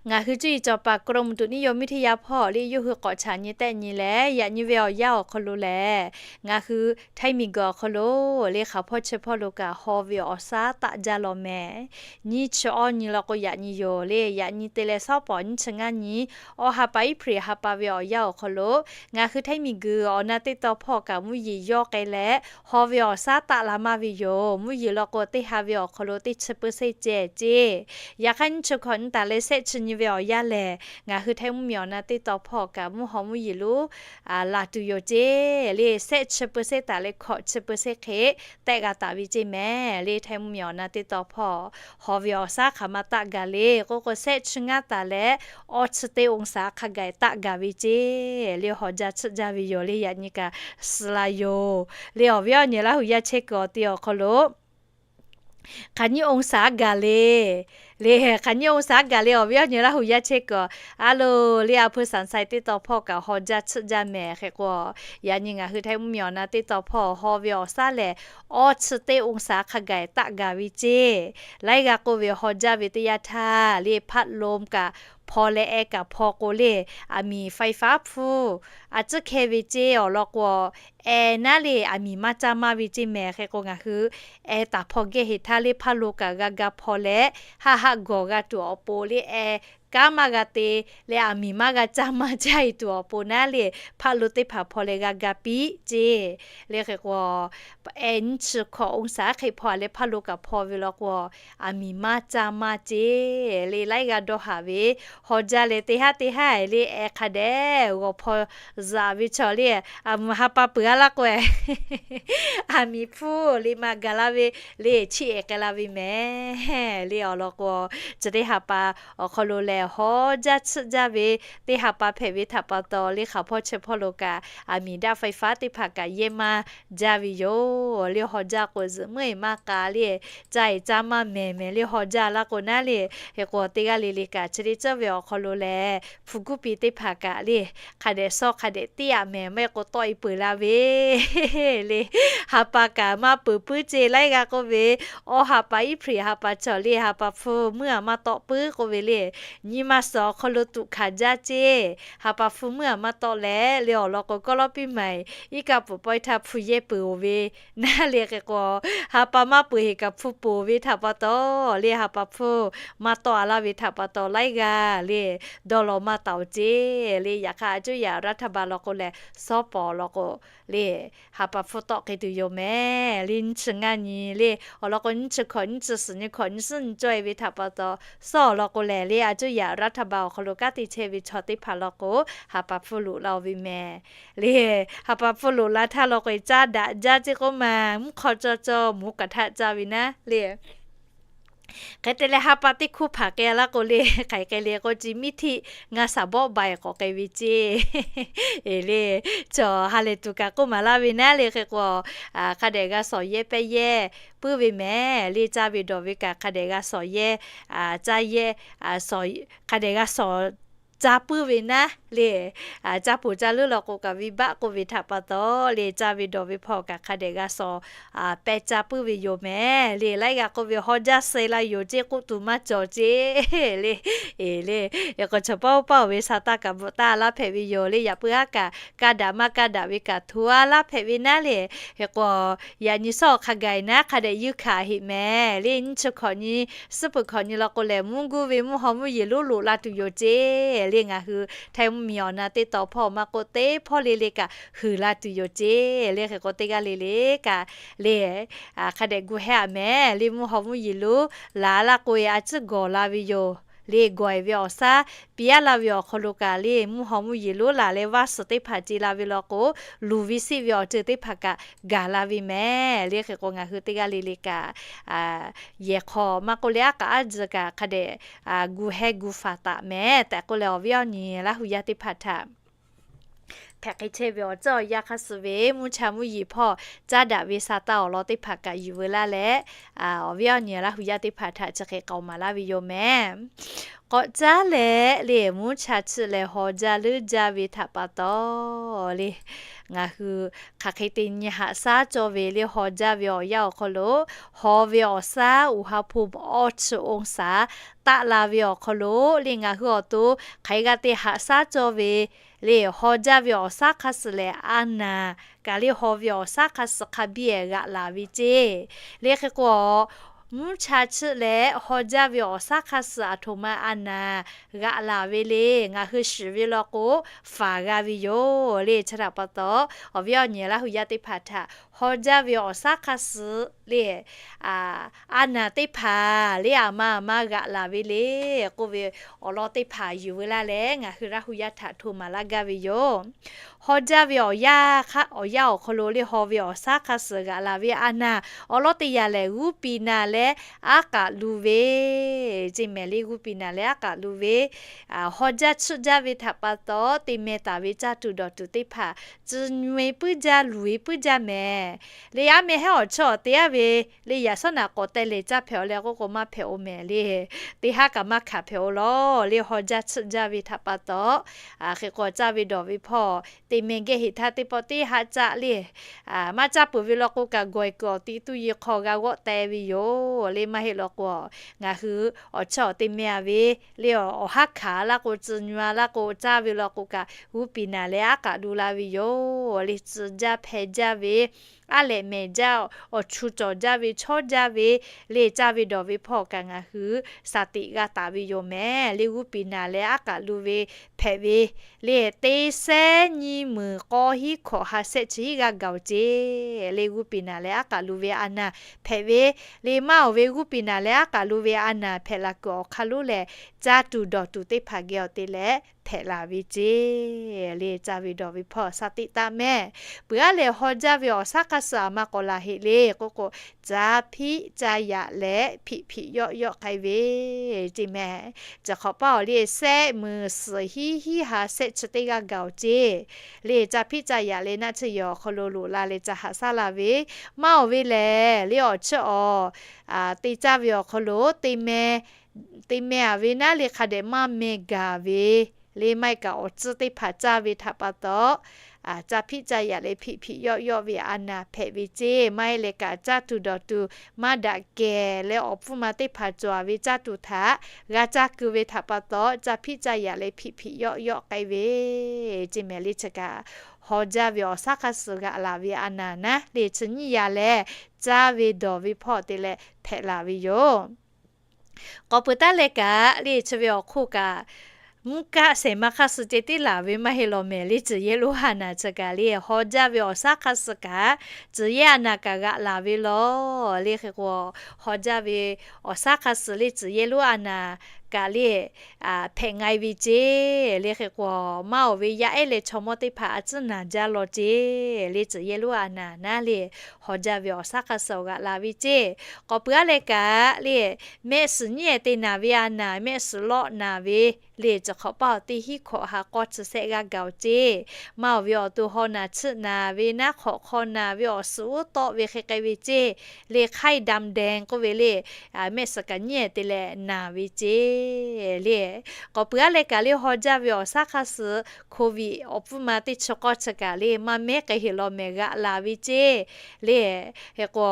ngaˬ hui cuˇ yiˍ cawˬ paˍ กรมอุตุนิยมวิทยา hpawˇ le yawˇ hui k'awꞈ chaꞈ nyi tehˆ nyi leh yaꞈ nyi ve awˬ yanˇ awˬ hk'aw lo lehˬ, ngaˬ hui htaiˇ miˬ guiˬ awˬ hk'aw lo le hk'aˬ hpawˇ chi hpawˇ lo kaꞈ haw ve awˬ shaˉ taˆ jaˇ law mehˍ. Nyiˇ chi awˇ nyi law k'o yaꞈ nyi yoˬ le. Yaꞈ nyi te leh shawˉ pawˍ nyiˇ chi ngaˇ nyi, awˬ ha pa Iˉhpriˍ ha pa ve awˬ yanˇ awˬ hk'aw lo ngaˬ hui htaiˇ miˬ guiˬ awˬ na teˇ taw hpawˇ kaꞈ mvuhˇ yeˬ yawˇ k'ai leh haw ve awˬ shaˉ taˆ la maˇ ve yoˬ. Mvuhˇ yeˬ law k'o teˇ ha ve awˬ hk'aw lo teˇ chi เปอร์เซ็นต์ ceh ceˇ. Yaꞈ hk'aˇ nyiˇ chi hkawꞈ nyi taˍ leh shehˆ chi nyi ve awˬ yanˇ lehˬ, ngaˬ hui htaiˇ mvuhˇ miˬ awˬ na teˇ taw hpawˇ kaꞈ mvuhˇ haw mvuhˇ yeˬ lonˉ laˬ tuˬ yoˬ ceˇ le. Shehˆ chi เปอร์เซ็นต์ taˍ leh hkawꞈ chi เปอร์เซ็นต์ hk'e tehˆ g'a taˍ ve ceˇ mehˍ le. Htaiˇ mvuhˇ miˬ awˬ na teˇ taw hpawˇ haw ve awˬ shaˉ hk'aˬ ma taˆ gaˬ le k'oˆ k'o, shehˆ chi ngaˇ taˍ leh awˇ chi teˇ องศา hk'a gaˬ taˆ gaˬ ve ceˇ le. Haw jaˇ tsuhˆ jaˇ ve yoˬ le. Yaꞈ nyi kaꞈ suh la yoˬ le. Awˬ viˉ awˬ nyi Laˇ hu yaˇ chehˇ kuiˬ awˬ te awˬ hk'aw lo hk'aˬ nyiˇ องศา gaˬ le le, hk'aˬ nyiˇ องศา gaˬ le. Awˬ viˉ awˬ nyi Laˇ hu yaˇ chehˇ kuiˬ a lo le, a hpu sanˍ sai teˇ taw hpawˇ kaꞈ haw jaˇ tsuhˆ jaˇ mehˍ. Hk'e k'o, yaꞈ nyi ngaˬ hui htaiˇ mvuhˇ miˬ awˬ na teˇ taw hpawˇ haw ve awˬ shaˉ lehˬ, awˇ chi teˇ องศา hk'a gaˬ taˆ gaˬ ve ceˇ. Laiˉ g'aˇ k'oˆ ve haw jaˇ ve teˇ yanˇ htaˇ le, พัดลม kaꞈ hpaw leh eh kaꞈ hpaw k'o le, aˬ miˍ ไฟฟ้า hpu a tcuhˉ hkeh ve ceˇ awˬ lawn k'o, eh naˉ le aˬ miˍ maˇ caˇ maˇ ve ceˇ mehˍ. Hk'e k'o ngaˬ hui eh taˍ hpaw geh heˍ htaˇ le, พัดลม kaꞈ g'a ga hpaw leh haˆ haˆ gawˬ g'a tuˬ awˬ pon le, eh kanˉ maˇ g'a te leh aˬ miˍ maˇ g'a caˇ maˇ jaˇ e tuˬ awˬ pon naˉ le, พัดลม teˇ hpaˍ hpaw leh g'a ga piˇ ceˇ. Le hk'e k'o, eh nyiˇ chi hkawꞈ องศา hk'e hpaw leh พัดลม kaꞈ hpaw ve law k'o, aˬ miˍ maˇ caˇ maˇ ceˇ. Le laiˉ g'aˇ dawˇ haˍ ve haw jaˇ leh teˇ haˉ teˇ haˉ le, eh hk'a dehꞈ g'awˬ hpaw zaꞈ ve chaw le, aˬ mvuhˬ ha pa peuˬ a laˇ k'o, aˬ miˍ hpu le maˇ gaˬ la ve le, chiˇ eh k'ai la ve mehˍ. Le awˬ lawn k'o, chi teˇ ha pa awˬ hk'aw lo lehˬ haw jaˇ tsuhˆ jaˇ ve teˇ ha pa hpehꞈ ve htaꞈ pa taw le, hk'aˬ hpawˇ chi hpawˇ lo kaꞈ aˬ miˍ daꞈ ไฟฟ้า teˇ hpaˍ kaꞈ yehˇ maˇ jaˇ ve yoˬ. Le haw jaˇ k'o zuhꞈ muiˉ e maˇ k'a le, caˇ e caˇ maˇ mehˍ mehˍ le haw jaˇ laˇ k'o naˉ le. Hk'e k'o teˇ g'aˇ le le kaꞈ chi teˇ ceuˬ ve awˬ hk'aw lo lehˬ, hpu guˇ piˇ teˇ hpaˍ kaꞈ le hk'a dehꞈ shawˉ hk'a dehꞈ tiˉ yaꞈ mehˍ, maˇ heˆ k'o tawˆ e peuˬ la ve le, ha pa kaꞈ maˇ peuˬ puiˉ ceˇ. Laiˉ g'aˇ k'oˆ ve, awˇ ha pa Iˉhpriˍ ha pa chaw le ha pa hpu muiˉ a maˇ tawˆ puiˉ k'oˆ ve le, nyi ma suhˍ awˬ hk'aw lo tuꞈ hkanˍ jaˇ ceˇ. Ha pa hpu muiˉ a maˇ tawˆ leh le awˬ lawn k'o, kawˇ lawˇ piˇ maˬ iˉ kaˆ pfuhˍ pawehˇ htaˇ hpu yehˇ peuˬ oˬ ve naˉ le. Hk'e k'o, ha pa maˇ peuˬ heˍ kaꞈ hpu peuˬ ve htaꞈ pa taw le, ha pa hpu maˇ tawˆ a laˇ ve htaꞈ pa taw laiˉ g'aˇ le dawˇ law maˇ taˍ oˬ ceˇ. Le yaꞈ hk'aˇ a cuˇ yaꞈ รัฐบาล law k'o lehˬ, shawˉ pawˍ law k'o le ha pa hpu tawˆ k'ai tuˬ yoˬ mehˍ. Le nyiˇ chi ngaˇ nyi le awˬ lawn k'o, nyiˇ chi hkawꞈ nyiˇ chi suhˍ nyi hkawꞈ nyi suhˉ nyi cawˇ e ve htaꞈ pa taw, shawˉ awˬ lawn k'o lehˬ le, a cuˇ yaꞈ รัฐบาล awˬ hk'aw lo kanˉ te chehˇ ve chaw teˇ hpaˍ law k'o, ha pa hpu loꞈ la oˬ ve mehˍ. Le ha pa hpu loꞈ la htaˇ law k'o, caˇ daꞈ jaˇ ceˇ k'oˆ maˬ, mvuhˇ hk'aw caw caw mvuhˇ kaꞈ htaˆ caˇ ve naˉ le. Hk'e te leh ha pa teˇ hkuˇ hpaˍ k'ai laˇ k'o le, hk'aˬ hk'e le k'o, chi miˇ htiˆ ngaˇ shaˍ bawˆ ba e k'awꞈ k'ai ve ceˇ. E le, chaw ha lehˬ tuˬ kaꞈ k'oˆ maˍ laˇ ve naˉ le. Hk'e k'o, hk'a dehꞈ g'a shawˍ yehˇ pehˇ yehˇ puiˉ ve mehˍ. Le caˇ ve dawˬ ve kaꞈ hk'a dehꞈ g'a shawˍ yehˇ, caˇ yehˇ, hk'a dehꞈ g'a shawˍ caˇ puiˉ ve naˉ le, caˇ poˬ caˇ leuˉ law k'o kaꞈ venˇ baˆ k'oˆ ve htaꞈ pa taw le, caˇ ve dawˬ ve hpawˇ kaꞈ hk'a dehꞈ g'a shawˍ pehˇ caˇ puiˉ ve yoˬ mehˍ. Le laiˉ g'aˇ k'oˆ ve, haw jaˇ suh la yoˬ ceˇ k'oˆ tuˬ maˇ cawˬ ceˇ le. E le, yaꞈ k'o chaw paˇ oˇ paˇ oˬ ve sha taˇ kaꞈ bvuhꞈ taˇ laˇ hpehꞈ ve yoˬ le. Yaꞈ puiˉ haˉ kaꞈ kaˇ daꞈ maˇ kaˇ daꞈ ve kaꞈ hto a laˇ hpehꞈ ve naˉ le. Hk'e k'o, yaꞈ nyi shawˉ hk'a gaˬ e naˉ hk'a dehꞈ yuˇ hkanˍ heꞈ mehˍ. Le nyiˇ chi hkawꞈ nyi suhˉ peuˬ hkawꞈ nyi law k'o lehˬ, mvuhˇ guˇ ve mvuhˇ haw mvuhˇ yeˬ lonˉ loꞈ la tuˬ yoˬ ceˇ. Le ngaˬ hui htaiˇ mvuhˇ miˬ awˬ na teˇ taw hpawˇ maˇ k'oˆ teˇ hpawˇ le le kaꞈ huiˍ la tuˬ yoˬ ceˇ. Le hk'e k'o teˇ g'aˇ le le kaꞈ le hk'a dehꞈ gu heh a mehˍ. Le mvuhˇ haw mvuhˇ yeˬ lonˉ laˬ laˇ k'o e a ciˉ gawˬ la ve yoˬ. Le gawˬ e ve awˬ shaˉ piˇ a laˇ ve awˬ hk'aw lo kaꞈ le mvuhˇ haw mvuhˇ yeˬ lonˉ laˬ leh vaˇ suhˍ teˇ hpaˍ ce la ve law k'o, luˬ ve siˆ ve awˬ ceuˬ teˇ hpaˍ kaꞈ gaˬ la ve mehˍ. Le hk'e k'o ngaˬ hui teˇ g'aˇ le le kaꞈ yehˬ hk'aw maˇ k'oˆ leh aˉ k'aꞈ aˉ tzuhˬ kaꞈ hk'a dehꞈ gu heh gu faˍ taˍ mehˍ tehꞈ k'oˆ leh, awˬ viˉ awˬ nyi Laˇ hu yaˇ teˇ hpaˍ htaꞈ hpehꞈ hk'e chehˇ ve awˬ ceuˬ awˬ yanˇ hk'aˇ suh ve mvuhˇ cha mvuhˇ yeˬ hpawˇ caˉ daꞈ ve sa taˇ awˬ lawn teˇ hpaˍ kaꞈ yuˬ veu laˇ leh, awˬ viˉ awˬ nyi Laˇ hu yaˇ teˇ hpaˍ htaꞈ chi hk'e k'aoˍ maˍ laˇ ve yoˬ mehˍ. K'awꞈ caˉ leh le, mvuhˇ cha chiˆ leh haw jaˇ leuˉ jaˇ ve htaꞈ pa taw le, ngaˬ hui hk'aˬ hk'e te nyi haꞈ shaˉ cawˇ ve le, haw jaˇ ve awˬ yanˇ awˬ hk'aw lo, haw ve awˬ shaˉ อุณหภูมิ awˇ chi องศา taˆ la ve awˬ hk'aw lo le, ngaˬ hui awˬ to hk'aˬ hk'e g'a te haꞈ shaˉ cawˇ ve le, haw jaˇ ve awˬ shaˉ hk'aˇ suh lehˬ, a naˍ kaꞈ le haw ve awˬ shaˉ hk'aˇ suh hk'a biˇ g'aꞈ laˬ ve ceˇ. Le hk'e k'o, mvuhˇ cha chiˆ leh haw jaˇ ve awˬ shaˉ hk'aˇ suh aˬ htoꞈ ma a naˍ g'aꞈ laˬ ve le, ngaˬ hui shiˍ ve law k'o, faˍ g'a ve yoˬ le. Chi htaꞈ pa taw, awˬ viˉ awˬ nyi Laˇ hu yaˇ teˇ hpaˍ htaꞈ haw jaˇ ve awˬ shaˉ hk'aˇ suh le, a naˍ teˇ hpaˍ le, aˬ ma aˬ ma g'aꞈ laˬ ve le k'oˆ ve awˬ lawn teˇ hpaˍ yuˬ veu laˇ leh, ngaˬ hui Laˇ hu yaˇ htaꞈ hto maˍ laˇ gaˇ ve yoˬ. Haw jaˇ ve awˬ yanˇ awˬ hk'aw lo le, haw ve awˬ shaˉ hk'aˇ suh g'aꞈ laˬ ve a naˍ awˬ lawn teˇ yanˇ lehˬ, g'uˇ piˍ naˍ leh aˉ k'aꞈ lu ve ceˇ mehˍ le. G'uˇ piˍ naˍ leh aˉ k'aꞈ lu ve, haw jaˇ chiˆ jaˇ ve htaꞈ pa taw, te meh taˍ ve caˇ tuˬ dawˬ tuˬ teˇ hpaˍ tcuh nyi e puiˉ jaˇ, luˬ e puiˉ jaˇ mehˍ le. Aˉ meh hehˉ awˬ chawˇ awˬ te aˉ ve le, yaꞈ shawˉ naꞈ k'awꞈ teh leh caˇ hpehꞈ-oˬ leh k'oˆ k'o, maˇ hpehꞈ-oˬ mehˍ le. Teˇ haˉ kaꞈ maˇ hkanˍ hpehꞈ-oˬ lawˬ le. Haw jaˇ chiˆ jaˇ ve htaꞈ pa taw, hk'e k'o caˇ ve dawˬ ve hpawˇ te meh geh heˍ htaˇ teˇ pawˆ teˇ haˉ caˆ le, maˇ caˇ peuˬ ve law k'o kaꞈ, gawˬ e kuiˬ awˬ ti tuˇ yi hk'aw g'a g'awˆ teh ve yoˬ le. Maˇ heˆ law k'o, ngaˬ hui awˬ chawˇ awˬ te meh a ve le, awˬ haˉ hkanˍ laˇ k'o, tcuh nyi a laˇ k'o, caˇ ve law k'o kaꞈ, g'uˇ piˍ naˍ leh aˉ k'aꞈ lu la ve yoˬ le. Tcuh jaˇ hpeh jaˇ ve, aˉ lehꞈ mehˍ jaˇ, awˬ chu cawˬ jaˇ ve, chawˇ jaˇ ve le, caˇ ve dawˬ ve hpawˇ kaꞈ ngaˬ hui shaˍ tiꞈ g'a taˍ ve yoˬ mehˍ le. G'uˇ piˍ naˍ leh aˉ k'aꞈ lu ve hpehꞈ ve le, teˇ sehˉ nyiˇ meunˍ k'awˇ hiˉ hkawꞈ ha shehˆ chi hiˉ g'aˇ gaˬ-oˬ ceˇ le. G'uˇ piˍ naˍ leh aˉ k'aꞈ lu ve a naˍ hpehꞈ ve le, maˇ oˬ ve g'uˇ piˍ naˍ leh aˉ k'aꞈ lu ve a naˍ hpehꞈ la kuiˬ awˬ hk'aˇ lonˉ lehˬ, caˇ tuˬ dawˬ tuˬ teˇ hpaˍ geh awˬ te leh hpehꞈ la ve ceˇ le. Caˇ ve dawˬ ve hpawˇ shaˍ tiꞈ taˍ mehˍ. Peuˬ aˉ lehˬ, haw jaˇ ve awˬ shaˉ hk'aˇ suh aˬ ma k'awꞈ laˬ heˆ le k'oˆ k'o, caˇ hpiˆ caˇ yaꞈ leh hpiꞈ hpiꞈ yawˆ yawˆ k'ai ve ceˇ mehˍ. Chi hk'awꞈ paˇ awˬ le, sehˆ meunˍ suhˍ hiˉ hiˉ ha shehˆ chi teˇ g'aˇ gaˬ-oˬ ceˇ le. Caˇ hpiˆ caˇ yaꞈ le naˆ tsuhˇ yehˬ awˬ hk'aw lo loꞈ la leh ca haꞈ shaˉ la ve, maˇ oˬ ve lehˬ le, awˬ chiˉ awˬ te caˇ ve awˬ hk'aw lo te meh, te meh a ve naˉ le hk'a dehꞈ maˇ meh gaˬ ve le, maˇ heˆ kaꞈ awˬ tcuhˇ teˇ hpaˍ caˇ ve htaꞈ pa taw, caˇ hpiˆ caˇ yaꞈ leh hpiꞈ hpiꞈ yawˆ yawˆ ve a naˍ hpehꞈ ve ceˇ. Maˇ heˆ leh kaꞈ caˇ tuˬ dawˬ tuˬ maˇ daꞈ kehˬ leh awˬ pfuhˇ ma teˇ hpaˍ cawˬ a ve caˇ tuˬ htaꞈ g'a caˇ keu ve htaꞈ pa taw, caˇ hpiˆ caˇ yaꞈ leh hpiꞈ hpiꞈ yawˆ yawˆ k'ai ve ceˇ mehˍ le. Chi kaꞈ haw jaˇ ve awˬ shaˉ hk'aˇ suh g'aꞈ laˬ ve a naˍ naˉ le, chi nyiˇ yaꞈ lehˬ, caˇ ve dawˬ ve hpawˇ te leh hpehꞈ la ve yoˬ. K'awꞈ peuˬ taˉ leh kaꞈ le, chi ve awˬ hk'oˆ kaꞈ mvuhˇ kaˆ shehˍ ma hk'aˇ suh ceh tiˉ laˬ ve maˇ heˆ law mehˍ le. Tcuhˬ yehˇ lonˉ a naˍ chi kaꞈ le, haw jaˇ ve awˬ shaˉ hk'aˇ suh kaꞈ, tcuhˬ yehˇ a naˍ kaꞈ g'aꞈ laˬ ve lawˬ le. Hk'e k'o, haw jaˇ ve awˬ shaˉ hk'aˇ suh le, tcuhˬ yehˇ lonˉ a naˍ kaꞈ le hpehꞈ nga e ve ceˇ le. Hk'e k'o, maˇ oˬ ve yaˇ ehˉ leh chaw mawˇ teˇ hpaˍ a tcuhˉ naˬ jaˇ lawˬ ceˇ le. Tcuhˬ yehˇ lonˉ a naˍ naˉ le, haw jaˇ ve awˬ shaˉ hk'aˇ suh awˬ g'aꞈ laˬ ve ceˇ. K'awꞈ peuˬ aˉ leh kaꞈ le, mehˆ suhˍ nyiˉ ehˍ te naˬ ve a naˍ, mehˆ suhˍ lawˆ naˬ ve le, chi hk'awꞈ paˇ awˬ teˇ hinˉ hkawꞈ ha k'awˇ chi shehˆ g'aˇ gaˬ-oˬ ceˇ. Maˇ oˬ ve awˬ to haw naˬ chiˆ naˬ ve naˉ hk'awꞈ hk'aw naˬ ve awˬ suhˍ uˉ tawˆ ve hk'e k'ai ve ceˇ le. ไข้ดำแดง k'oˆ ve le, mehˆ suhˍ kaꞈ nyiˉ ehˍ te leh naˬ ve ceˇ le. K'awꞈ peuˬ aˉ leh kaꞈ le, haw jaˇ ve awˬ shaˉ hk'aˇ suh โควิด awˬ pfuhˇ ma teˇ chi k'awˇ chi kaꞈ le, maˇ mehˉ k'ai heˆ law mehˍ g'aꞈ laˬ ve ceˇ le. Hk'e k'o,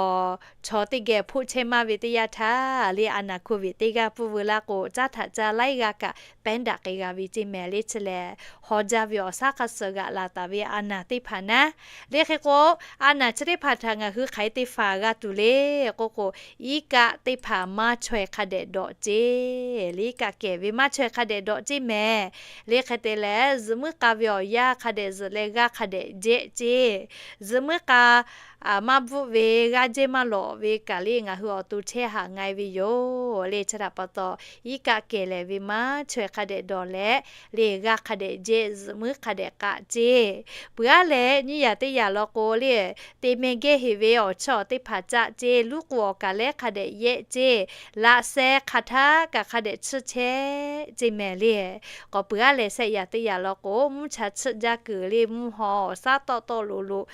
chaw teˇ geh hpoˆ chehˇ maˇ ve teˇ yanˇ htaˇ le, a naˍ โควิด teˇ g'aˇ pfuhˇ veu laˇ k'o, caˉ htaꞈ caˇ laiˉ g'aˇ kaꞈ pehˉ daꞈ k'ai g'a ve ceˇ mehˍ le. Chi lehˬ, haw jaˇ ve awˬ shaˉ hk'aˇ suh g'aꞈ laˬ taˍ ve a naˍ teˇ hpaˍ naˉ le. Hk'e k'o, a naˍ chi teˇ hpaˍ htaꞈ ngaˬ hui hk'aˬ hk'e te faˍ g'a tuˬ le k'oˆ k'o, iˉ kaˆ teˇ hpaˍ maˇ chaweh hk'a dehꞈ dawꞈ ceˇ le. Iˉ kaˆ kehˬ ve maˇ chaweh hk'a dehꞈ dawꞈ ceˇ mehˍ le. Hk'e te leh, zuhꞈ muiˉ k'a ve awˬ yanˇ hk'a dehꞈ zuhꞈ leh g'aˇ hk'a dehꞈ jehˆ ceˇ. Zuhꞈ muiˉ k'a maˇ bvuhˆ ve, g'aˇ jehˇ maˇ lawꞈ ve kaꞈ le, ngaˬ hui awˬ to chehˇ haꞈ nga e ve yoˬ le. Chi htaꞈ pa taw, iˉ kaˆ kehˬ lehˬ ve maˇ chaweh hk'a dehꞈ dawˬ leh, le g'aˇ hk'a dehꞈ jehˇ, zuhꞈ muiˉ hk'a dehꞈ k'aꞈ ceˇ. Peuˬ aˉ leh nyiˇ yaꞈ teˇ yaꞈ law k'o le, te meh gehˇ heˍ ve awˬ chawˇ awˬ teˇ hpaˍ caˆ ceˇ, luˉ k'u awˬ kaˍ lehˉ hk'a dehꞈ yehˆ ceˇ, laꞈ sheh hk'aˬ htaˇ kaꞈ hk'a dehꞈ tsuhˇ chehˇ ceˇ mehˍ le. K'awꞈ peuˬ aˉ leh shehˆ yaꞈ teˇ yaꞈ law k'o, mvuhˇ cha tsuhˇ jaˇ kuiˬ le, mvuhˇ haw awˬ shaˉ tawˆ tawˆ loꞈ loꞈ,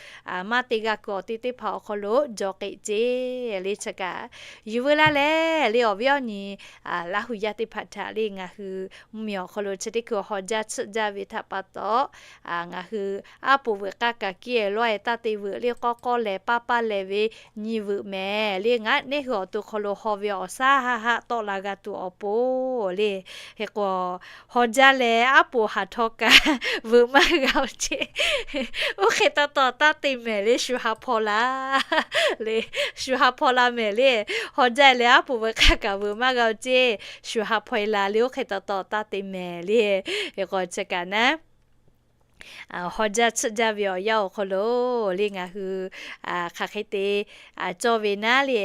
maˇ te g'a kuiˬ awˬ te teˇ hpaˍ awˬ hk'aw lo jawˬ k'eꞈ ceˇ le chi kaꞈ, yuˬ veu laˇ leh le awˬ viˉ awˬ nyi Laˇ hu yaˇ teˇ hpaˍ htaꞈ le ngaˬ hui mvuhˇmiˬ awˬ hk'aw lo chi teˇ hkui haw jaˇ tsuhˇ jaˇ ve htaꞈ pa taw, ngaˬ hui aˉ poꞈ veuꞈ k'aˇ kaꞈ kiˇ lawˇ-e taˇ te veuꞈ le k'awˇ k'awˇ leh paˇ paˇ leh ve nyi veuꞈ mehˍ le. Ngaˬ neˇ hui awˬ to hk'aw lo haw ve awˬ shaˉ haˆ haˆ tawˆ la g'a tuˬ awˬ pon le. Hk'e k'o, haw jaˇ leh aˉ poꞈ haˍ htaw kaꞈ veuꞈ maˇ g'a-o ceˇ. Oˇ hk'e taw taw taˇ te mehˍ le, shu ha hpaw la le, shu ha hpaw la mehˍ le. Haw jaˇ leh aˉ poꞈ veuꞈ k'aˇ kaꞈ veuꞈ maˇ g'a-o ceˇ, shu ha hpaw-e la le, oˇ hk'e taw taw taˇ te mehˍ le. Hk'e k'o chi kaꞈ naˉ, haw jaˇ tsuhˇ jaˇ ve awˬ yanˇ awˬ hk'aw lo le ngaˬ hui hk'aˬ hk'e te cawˇ ve naˉ le,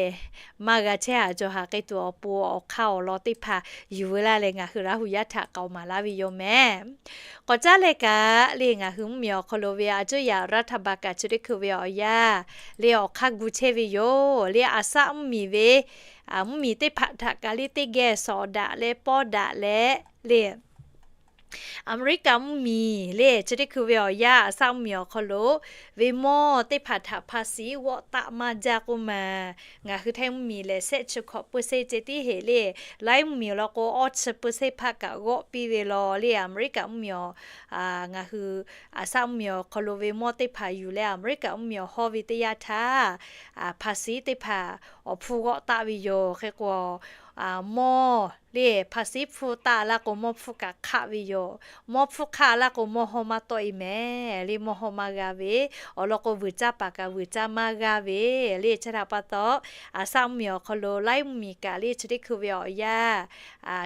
maˇ g'a chehˇ haˍ cawˬ haˍ k'ai tuˬ awˬ pon awˬ hk'aˇ awˬ lawn teˇ hpaˍ yuˬ veu laˇ leh ngaˬ hui Laˇ hu yaˇ htaꞈ k'aoˍ maˍ laˇ ve yoˬ mehˍ. K'awꞈ caˉ leh kaꞈ le ngaˬ hui mvuhˇmiˬ awˬ hk'aw lo ve a cuˇ yaꞈ รัฐบาล kaꞈ chi teˇ hkui ve awˬ yanˇ le awˬ hk'aˇ gu chehˇ ve yoˬ le. A shaˆ mvuhˇmiˬ ve mvuhˇmiˬ teˇ hpaˍ htaꞈ kaꞈ le teˇ geh sawˍ daꞈ leh pawˇ daꞈ leh le Aˍmeˍriˆkaˍ mvuhˇmiˬ le chi teˇ hkui ve awˬ yanˇ a shaˆ mvuhˇmiˬ awˬ hk'aw lo ve mawˇ teˇ hpaˍ htaꞈ ภาษี g'awˆ taˆ maˇ jaˇ k'oˆ maˬ, ngaˬ hui Htaiˇ mvuhˇmiˬ lehˬ shehˆ chi hkawꞈ เปอร์เซ็นต์ ceh tiˉ heˆ le. Laiˉ mvuhˇmiˬ law k'o awˇ chi เปอร์เซ็นต์ hpaˇ kaꞈ g'awˆ piˇ ve law le. Aˍmeˍriˆkaˍ mvuhˇmiˬ awˬ ngaˬ hui a shaˆ mvuhˇmiˬ awˬ hk'aw lo ve mawˇ teˇ hpaˍ yuˬ leh Aˍmeˍriˆkaˍ mvuhˇmiˬ awˬ hawˇ ve teˇ yanˇ htaˇ, ภาษี teˇ hpaˍ awˬ hpfuhˇ g'awˆ taˆ ve yoˬ. Hk'e k'o, mawˇ le ภาษี hpfuhˇ taˆ laˇ k'o mawˇ hpfuhˇ kaꞈ hk'aˆ ve yoˬ. Mawˇ hpfuhˇ hk'aˆ laˇ k'o mawˇ hawˇ maˇ tawˆ-e mehˍ le, mawˇ hawˇ maˇ g'a ve awˬ lawn k'o vuiˬ caˇ paˍ kaꞈ vuiˬ caˇ maˇ g'a ve le. Chi htaꞈ pa taw, a shaˆ mvuhˇmiˬ awˬ hk'aw lo laiˉ mvuhˇmiˬ kaꞈ le chi teˇ hkui ve awˬ yanˇ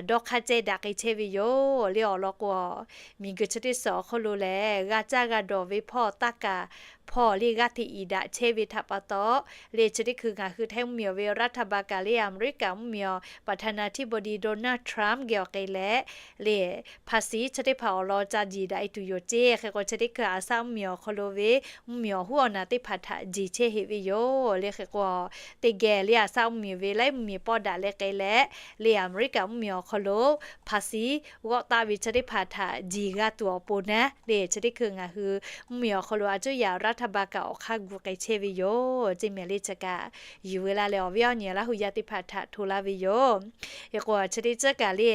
dawˇ hk'aˇ ceh daꞈ k'ai chehˇ ve yoˬ le. Awˬ lawn k'o, miˬguiˬ chi teˇ suhˍ awˬ hk'aw lo lehˬ g'a caˇ g'a dawˬ ve hpawˇ taˇ kaˍ hpawˇ le g'aˇ hteꞈ iˍ daꞈ chehˇ ve htaꞈ pa taw, le chi teˇ hkui ngaˬ hui Htaiˇ mvuhˇmiˬ awˬ ve รัฐบาล kaꞈ le Aˍmeˍriˆkaˍ mvuhˇmiˬ awˬ ประธานาธิบดี Donald Trump geh awˬ k'ai leh le ภาษี chi teˇ hpaˍ awˬ lawn ca jiˬ daꞈ-e tuˬ yoˬ ceˇ. Hk'e k'o chi teˇ hkui a shaˆ mvuhˇmiˬ awˬ hk'aw lo ve mvuhˇmiˬ awˬ huˉ awˬ naˍ teˇ hpaˍ htaꞈ jiˬ chehˇ heˆ ve yoˬ le. Hk'e k'o, teˇ geh le a shaˆ mvuhˇmiˬ ve laiˉ mvuhˇmiˬ pawˇ daꞈ leh k'ai leh le Aˍmeˍriˆkaˍ mvuhˇmiˬ awˬ hk'aw lo ภาษี g'awˆ taˆ ve chi teˇ hpaˍ htaꞈ jiˬ g'a tuˬ awˬ pon naˉ le chi teˇ hkui ngaˬ hui mvuhˇmiˬ awˬ hk'aw lo a cuˇ yaꞈ รัฐบาล kaꞈ awˬ hk'aˇ gu k'ai chehˇ ve yoˬ ceˇ mehˍ le. Chi kaꞈ yuˬ veu laˇ leh awˬ viˉ awˬ nyi Laˇ hu yaˇ teˇ hpaˍ htaꞈ hto laˇ ve yoˬ. Hk'e k'o chi teˇ ceuˬ kaꞈ le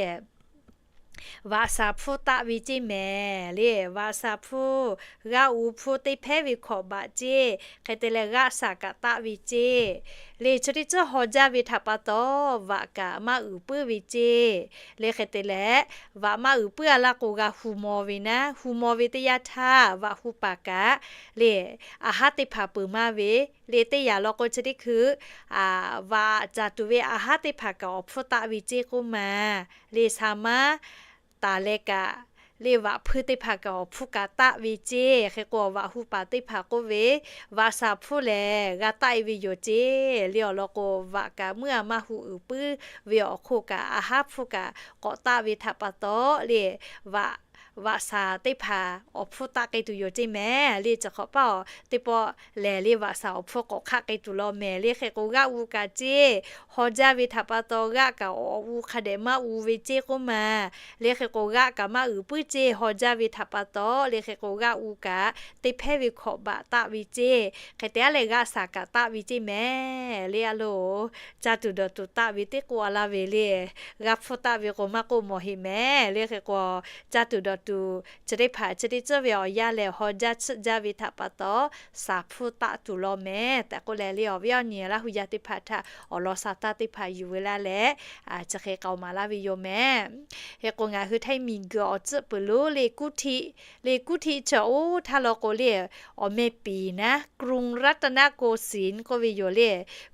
vaꞈ shaˍ hpfuhˇ taˆ ve ceˇ mehˍ le. Vaꞈ shaˍ hpfuhˇ, g'aˆ u hpfuhˇ teˇ hpehˇ ve hkawꞈ baꞈ ceˇ. Hk'e te leh g'aˆ shaˍ kaꞈ taˆ ve ceˇ le. Chi teˇ ceuˬ haw jaˇ ve htaꞈ pa taw vaꞈ kaꞈ maˇ uiˍ puiˉ ve ceˇ le. Hk'e te leh vaꞈ maˇ uiˍ puiˉ-a laˇ k'o g'a hu maw ve naˉ, hu maw ve teˇ yanˇ htaˇ vaꞈ hu paˍ kaꞈ le a haˉ teˇ hpaˍ peuˬ maˇ ve le. Teˇ yanˇ law k'o chi teˇ hkui vaꞈ caˍ tuˬ ve a haˉ teˇ hpaˍ kaꞈ awˬ hpfuhˇ taˆ ve ceˇ k'oˆ maˬ le. Sha maˉ taˍ leh kaꞈ le vaꞈ hpui teˇ hpaˍ kaꞈ awˬ hpfuhˇ kaꞈ taˆ ve ceˇ. Hk'e k'o vaꞈ hu paˍ teˇ hpaˍ k'oˆ ve, vaꞈ shaˍ hpfuhˇ lehˬ g'a taˆ-e ve yoˬ ceˇ le. Awˬ lawn k'o vaꞈ kaꞈ muiˉ-a maˇ hu uiˍ puiˉ ve awˬ hk'oˆ kaꞈ a haˉ hpfuhˇ kaꞈ k'awꞈ taˆ ve htaꞈ pa taw le vaꞈ vaꞈ shaˍ teˇ hpaˍ awˬ hpfuhˇ taˆ k'ai tuˬ yoˬ ceˇ mehˍ le. Chi hk'awꞈ paˇ-oˬ, teˇ pawˆ lehˬ le vaꞈ shaˍ awˬ hpfuhˇ k'awꞈ hk'aˆ k'ai tuˬ law mehˍ le. Hk'e k'o g'aˆ u kaꞈ ceˇ, haw jaˇ ve htaꞈ pa taw g'aˆ kaꞈ awˬ u hk'a dehꞈ maˇ u ve ceˇ k'oˆ maˬ le. Hk'e k'o g'aˆ kaꞈ maˇ uiˍ puiˉ ceˇ, haw jaˇ ve htaꞈ pa taw le. Hk'e k'o g'aˆ u kaꞈ teˇ hpehˇ ve hkawꞈ baꞈ taˆ ve ceˇ. Hk'e te aˉ leh g'aˆ shaˍ kaꞈ taˆ ve ceˇ mehˍ le. A loˬ, caˇ tuˬ dawˬ tuˬ taˆ ve teˇ k'oˆ-a laˇ ve le. G'aˆ hpfuhˇ taˆ ve k'o maˇ k'oˆ mawˬ heˆ mehˍ le. Hk'e k'o caˇ tuˬ dawˬ tuˬ chi teˇ hpaˍ chi teˇ ceuˬ ve awˬ yanˇ lehˬ haw jaˇ tsuhˆ jaˇ ve htaꞈ pa taw shaˍ hpfuhˇ taˆ tuˬ law mehˍ tehꞈ k'oˆ leh le awˬ viˉ awˬ nyi Laˇ hu yaˇ teˇ hpaˍ htaꞈ awˬ lawn sha taˇ teˇ hpaˍ yuˬ veu laˇ leh chi hk'e k'aoˍ maˍ laˇ ve yoˬ mehˍ. Hk'e k'o ngaˬ hui Htaiˇ miˬguiˬ awˬ tcuhˆ peuˬ lonˉ le กรุงเทพ le กรุงเทพ chaw oˇ htaˇ law k'o le awˬ meh piˍ naˉ กรุงรัตนโกสินทร์ k'oˆ ve yoˬ le.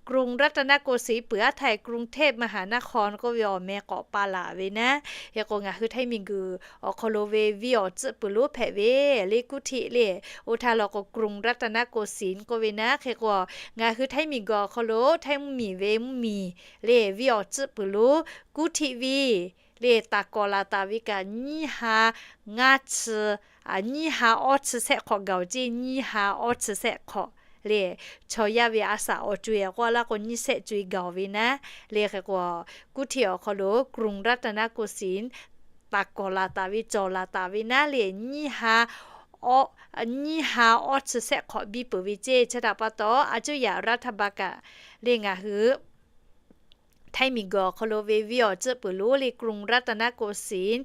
กรุงรัตนโกสินทร์ peuˬ aˉ htaˇ กรุงเทพมหานคร k'oˆ ve awˬ meh k'awꞈ pa laˬ ve naˉ. Hk'e k'o ngaˬ hui Htaiˇ miˬguiˬ awˬ hk'aw lo ve venˇ awˬ tcuhˆ peuˬ lonˉ hpehꞈ ve le กรุงเทพ le. Oˇ htaˇ law k'o กรุงรัตนโกสินทร์ k'oˆ ve naˉ. Hk'e k'o ngaˬ hui Htaiˇ miˬguiˬ awˬ hk'aw lo Htaiˇ mvuhˇmiˬ ve mvuhˇmiˬ le venˇ awˬ tcuhˆ peuˬ lonˉ กรุงเทพ venˇ le taˍ kawˍ laˬ taˍ ve kaꞈ nyiˇ ha ngaˇ chi, nyiˇ ha awˇ chi sehˆ hk'awꞈ gaˬ-oˬ ceˇ, nyiˇ ha awˇ chi sehˆ hk'awꞈ le. Chaw yaˇ ve a shaꞈ awˬ co-e k'oˆ laˇ k'o nyiˇ sehˆ co-e gaˬ-oˬ ve naˉ le. Hk'e k'o, กรุงรัตนโกสินทร์ taˍ kawˍ laˬ taˍ ve cawˬ laˬ taˍ ve naˉ le, nyiˇ ha nyiˇ ha awˇ chi sehˆ hk'awꞈ biˇ peuˬ ve ceˇ. Chi htaꞈ pa taw, a cuˇ yaꞈ รัฐบาล kaꞈ le ngaˬ hui Htaiˇ miˬguiˬ awˬ hk'aw lo ve venˇ awˬ tcuhˆ peuˬ lonˉ le กรุงรัตนโกสินทร์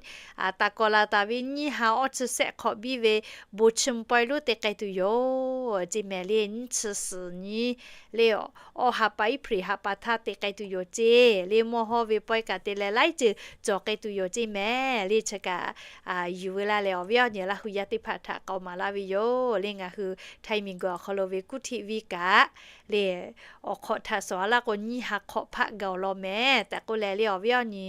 taˍ kawˍ laˬ taˍ ve nyiˇ ha awˇ chi sehˆ hk'awꞈ biˇ ve bon chi pawehˇ lonˉ te k'ai tuˬ yoˬ ceˇ mehˍ le. Nyiˇ chi suhˍ nyi le awˬ ha pa iˉ hpreˍ ha pa htaˇ te k'ai tuˬ yoˬ ceˇ le. Mawˇ hawˇ ve pawehˇ kaꞈ te leh laiˉ ceuˬ cawˬ k'ai tuˬ yoˬ ceˇ mehˍ le. Chi kaꞈ yuˬ ve laˇ leh awˬ viˉ awˬ nyi Laˇ hu yaˇ teˇ hpaˍ htaꞈ k'aoˍ maˍ laˇ ve yoˬ le. Ngaˬ hui Htaiˇ miˬguiˬ awˬ hk'aw lo ve กรุงเทพ venˇ kaꞈ le awˬ hk'awꞈ htaꞈ sawˍ a laˇ k'o nyiˇ ha hk'awꞈ hpaˆ gaˬ-oˬ law mehˍ tehꞈ k'oˆ leh le awˬ viˉ awˬ nyi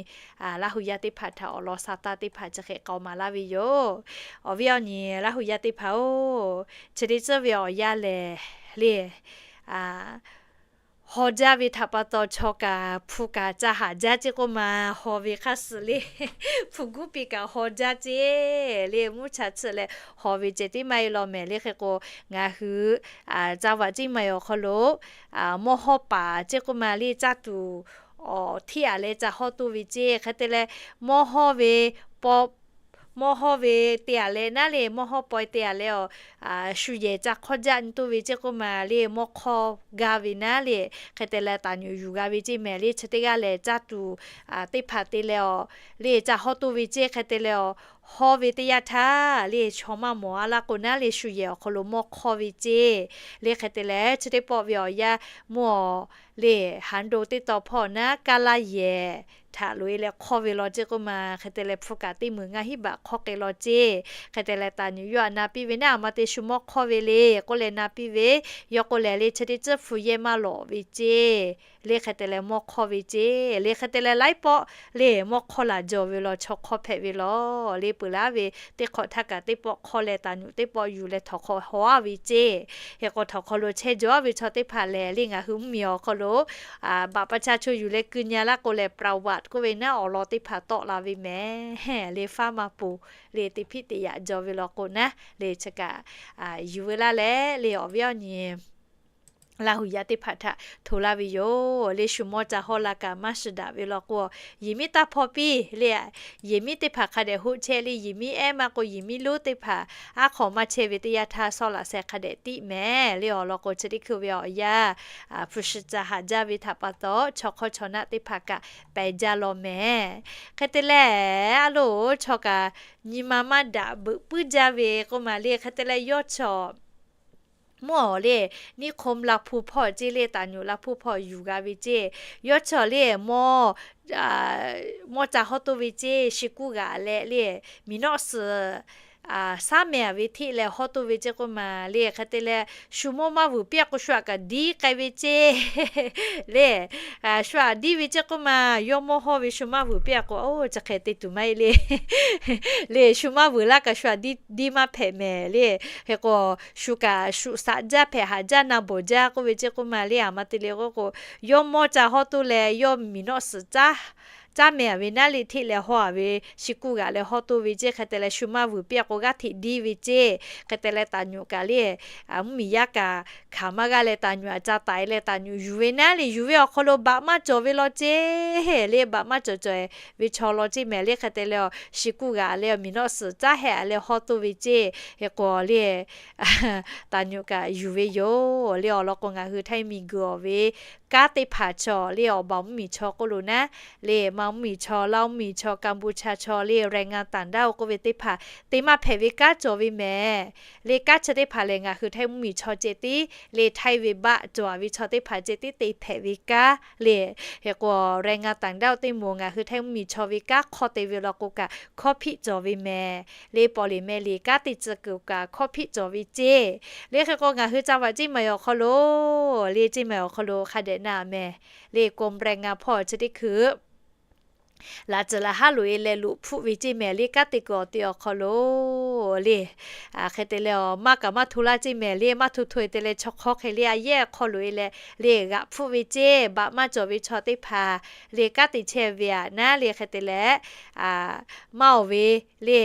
Laˇ hu yaˇ teˇ hpaˍ htaꞈ awˬ lawn sa taˇ teˇ hpaˍ chi hk'e k'aoˍ maˍ laˇ ve yoˬ. Awˬ viˉ awˬ nyi Laˇ hu yaˇ teˇ hpaˍ-oˬ, chi teˇ tcuhˉ ve awˬ yanˇ lehˬ le haw jaˇ ve htaꞈ pa taw chaw kaꞈ hpu kaꞈ ca haˍ jaˇ ceˇ k'oˆ ma, haw ve hk'aˇ suh le hpu guˉ piˇ kaꞈ haw jaˇ ceˇ le. Mvuhˇ cha tsuhꞈ leh haw ve ceh tiˉ maˇ heˆ law mehˍ le. Hk'e k'o, ngaˬ hui จังหวัดเชียงใหม่ awˬ hk'aw lo mawˇ hawˇ paˍ ceˇ k'oˆ ma le caˇ tuˬ awˬ htiˇ aꞈ leh ca hawˇ toˇ ve ceˇ. Hk'e te leh mawˇ hawˇ ve paw mawˇ hawˇ ve te aꞈ leh naˉ le, mawˇ hawˇ pawehˇ te aꞈ leh awˬ shu yehˬ ca hk'awˇ jaˆ nyi toˇ ve ceˇ k'oˆ ma le, mawˇ hk'awˇ gaˇ ve naˉ le. Hk'e te leh taˍ nyuꞈ yuˬ g'a ve ceˇ mehˍ le. Chi teˇ g'aˇ lehˬ caˇ tuˬ teˇ hpaˍ te leh awˬ le ca hawˇ toˇ ve ceˇ. Hk'e te leh awˬ hawˇ ve teˇ yanˇ htaˇ le chaw maˇ mawˬ a laˇ k'o naˉ le shu yehˬ awˬ hk'aw lo mawˇ hk'awˇ ve ceˇ le. Hk'e te leh chi teˇ pawˆ ve awˬ yanˇ mvuhˇ awˬ le haˍ do teˇ taw hpawˇ naˉ kaˇ laˇ yehˬ htaꞈ loꞈ e leh hk'awˇ ve law ceˇ k'oˆ ma. Hk'e te leh hpu kaꞈ teˇ meunˍ ngaˇ hinˉ baꞈ hk'awˇ k'ai law ceˇ. Hk'e te leh taˍ nyuꞈ yawˇ htaꞈ na piˇ ve naˉ, aˬ ma te shu mawˇ hk'awˇ ve le k'oˆ leh na piˇ ve, yawˇ k'oˆ leh le chi teˇ tcuhˉ hpu yehˇ maˇ lawꞈ ve ceˇ le. Hk'e te leh mawˇ hk'awˇ ve ceˇ le. Hk'e te leh laiˉ pawˆ le mawˇ hk'awˇ laˬ jaw ve law, chaw hk'awˇ hpehꞈ ve law le. Peuˬ laˇ ve teˇ hk'awꞈ htaˇ kaꞈ teˇ pawˆ hk'awˇ leh taˍ nyuꞈ teˇ pawˆ yuˬ leh htawnˍ hk'aw haw a ve ceˇ. Hk'e k'o htawnˍ hk'aw lo chehˇ jaw a ve chaw teˇ hpaˍ lehˬ le ngaˬ hui mvuhˇmiˬ awˬ hk'aw lo บัตรประชาชน yuˬ leh keu nyi a laˇ k'o lehˬ ประวัติ k'oˆ ve naˉ awˬ lawn teˇ hpaˍ tawˆ la ve mehˍ le. Faˉ maˇ poˬ le te hpiˆ te yaꞈ jaw ve law k'o naˉ le chi kaꞈ yuˬ ve laˇ leh le awˬ viˉ awˬ nyi Laˇ hu yaˇ teˇ hpaˍ htaꞈ hto laˇ ve yoˬ le. Shu mawˇ ca hawˇ la kaꞈ maˇ shiˍ daꞈ ve law k'o, yehˬ miˉ taˇ hpaw piˇ le. Yehˬ miˉ teˇ hpaˍ hk'a dehꞈ hoˆ chehˇ le. Yehˬ miˉ ehˉ maˇ k'o yehˬ miˉ lonˉ teˇ hpaˍ aˉ hk'awꞈ maˇ chehˇ ve teˇ yanˇ htaˇ sawˉ laꞈ sheh hk'a dehꞈ tiˆ mehˍ le. Awˬ lawn k'o chi teˇ hkui ve awˬ yanˇ hpu shi ca haˍ jaˇ ve htaꞈ pa taw chaw hk'awˇ chaw naˆ teˇ hpaˍ kaꞈ pehˬ jaˇ law mehˍ. Hk'e te leh a loˬ chaw kaꞈ nyi ma maˇ daꞈ beuꞈ puiˉ jaˇ ve k'oˆ ma le. Hk'e te leh yawˇ chaw mvuhˇ awˬ le นิคม Laˇ hpu hpawˇ ceˇ le, taˍ nyuꞈ Laˇ hpu hpawˇ yuˬ g'a ve ceˇ. Yawˇ chaw le mawˇ ca hawˇ toˇ ve ceˇ, shi kuˇ g'aꞈ leh le miˬ nawˆ suhˍ saˉ mehˍ ve hteˆ leh hawˇ toˇ ve ceˇ k'oˆ ma le. Hk'e te leh shu mawˇ maˇ vuiˬ piˇ a k'o shu aꞈ kaꞈ diˇ k'ai ve ceˇ le. Shu aꞈ diˇ ve ceˇ k'oˆ ma, yawˇ mawˇ hawˇ ve shu maˇ vuiˬ piˇ a k'o, o chi hk'e te tuˬ maˇ heˆ le. Le shu maˇ vuiˬ laˇ kaꞈ shu aꞈ diˇ diˇ maˇ hpehꞈ mehˍ le. Hk'e k'o shu kaꞈ shu saꞈ jaˇ hpehꞈ haˍ jaˇ na bawˬ jaˇ k'oˆ ve ceˇ k'oˆ ma le. Aˬ ma te le k'oˆ k'o, yawˇ mawˇ ca hawˇ toˇ leh yawˇ miˬ nawˆ suhˍ caˉ mehˍ ve naˉ le hteˆ leh hawˇ a ve, shi kuˇ g'aꞈ leh hawˇ toˇ ve ceˇ. Hk'e te leh shu maˇ vuiˬ piˇ a k'o g'aˇ hteꞈ diˇ ve ceˇ. Hk'e te leh taˍ nyuꞈ kaꞈ le mvuhˇmiˬ yaˇ kaꞈ hkanˍ maˇ g'aˇ leh taˍ nyuꞈ aꞈ ca taiˍ leh taˍ nyuꞈ yuˬ ve naˉ le yuˬ ve awˬ hk'aw lo baꞈ maˇ cawˬ ve law ceˇ le. Baꞈ maˇ cawˬ cawˬ ve chaw law ceˇ mehˍ le. Hk'e te leh shi kuˇ g'aꞈ leh miˬ nawˆ suhˍ caˉ hehꞈ leh hawˇ toˇ ve ceˇ. Hk'e k'o le taˍ nyuꞈ kaꞈ yuˬ ve yoˬ le. Awˬ lawn k'o ngaˬ hui Htaiˇ miˬguiˬ awˬ ve kanˉ teˇ hpaˍ chaw le awˬ baˬ mvuhˇmiˬ chaw k'oˆ lo naˉ le, ma mvuhˇmiˬ chaw, Laˇ mvuhˇmiˬ chaw, Kanˍbuˍchaˇ chaw le แรงงานต่างด้าว k'oˆ ve teˇ hpaˍ te maˇ hpehꞈ ve kanˉ cawˬ ve mehˍ le. Kanˉ chi teˇ hpaˍ lehˬ ngaˬ hui Htaiˇ mvuhˇmiˬ chaw ceh tiˉ le, Htaiˇ ve baˆ cawˬ a ve chaw teˇ hpaˍ ceh tiˉ te hpehꞈ ve kanˉ le. Hk'e k'o แรงงานต่างด้าว teˇ moˍ ngaˬ hui Htaiˇ mvuhˇmiˬ chaw ve kanˉ hk'awˇ te ve law k'o kaꞈ hkawˇ hpiˆ cawˬ ve mehˍ le. Paw liꞈ meh liꞈ kanˉ te tcuh kuiˬ kaꞈ hkawˇ hpiˆ cawˬ ve ceˇ le. Hk'e k'o ngaˬ hui จังหวัดเชียงใหม่ awˬ hk'aw lo le, เชียงใหม่ awˬ hk'aw lo hk'a dehꞈ na mehˍ le, กรมแรงงาน hpawˇ chi teˇ hkui laꞈ tcuhˍ laꞈ haˉ loꞈ e leh loꞈ hpfuhˆ ve ceˇ mehˍ le, kanˉ te kuiˬ awˬ te awˬ hk'aw lo le. Hk'e te leh a maˇ kaꞈ maˇ hto laˇ ceˇ mehˍ le, maˇ hto hto e te leh chaw hk'aw hk'e le a yehˇ hk'aw loꞈ e leh le g'aꞈ hpfuhˆ ve ceˇ, baꞈ maˇ cawˬ ve chaw teˇ hpaˍ le kanˉ te chehˇ ve aꞈ naˉ le hk'e te leh maˇ awˬ ve le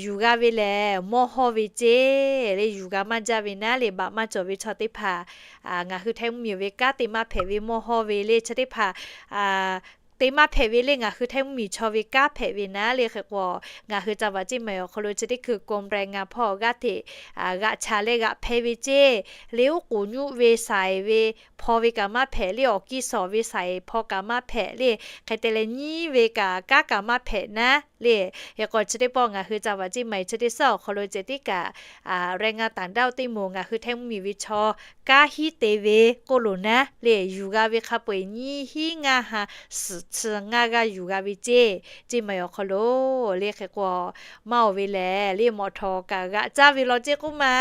yuˬ g'a ve lehˬ mawˇ hawˇ ve ceˇ le, yuˬ g'a maˇ jaˇ ve naˉ le baꞈ maˇ cawˬ ve chaw teˇ hpaˍ ngaˬ hui Htaiˇ mvuhˇmiˬ ve kanˉ te maˇ hpehꞈ ve mawˇ hawˇ ve le chi teˇ hpaˍ te maˇ hpehꞈ ve le ngaˬ hui Htaiˇ mvuhˇmiˬ chaw ve kanˉ hpehꞈ ve naˉ le hk'e k'o, ngaˬ hui ca vaꞈ ceˇ mehˍ awˬ hk'aw lo chi teˇ hkui กรมแรงงาน hpawˇ g'aˇ hteꞈ g'aꞈ chaˍ leh g'aꞈ hpeh ve ceˇ le, oˉ k'oˍ nyuˆ ve saiˍ ve hpaw ve kaꞈ maˇ hpehꞈ le, awˬ kiˇ sawˍ ve saiˍ hpaw kaꞈ maˇ hpehꞈ le, hk'e te leh nyiˉ ve kaꞈ kanˉ kaꞈ maˇ hpehꞈ naˉ le. Hk'e k'o chi teˇ pawˆ ngaˬ hui ca vaꞈ ceˇ mehˍ chi teˇ suhˉ awˬ hk'aw lo ceh tiˉ kaꞈ แรงงานต่างด้าว teˇ moˍ ngaˬ hui Htaiˇ mvuhˇmiˬ ve chaw kanˉ hiˉ te ve k'oˆ loˬ naˉ le, yuˬ g'a ve hk'a peu-eˬ nyiˇ hinˉ ngaˇ ha suhˍ chi ngaˇ g'aˇ yuˬ g'a ve ceˇ, ceˇ mehˍ awˬ hk'aw lo le hk'e k'o maˇ awˬ ve lehˬ le mawꞈ htawˍ kaꞈ g'aꞈ caˇ ve law ceˇ k'oˆ ma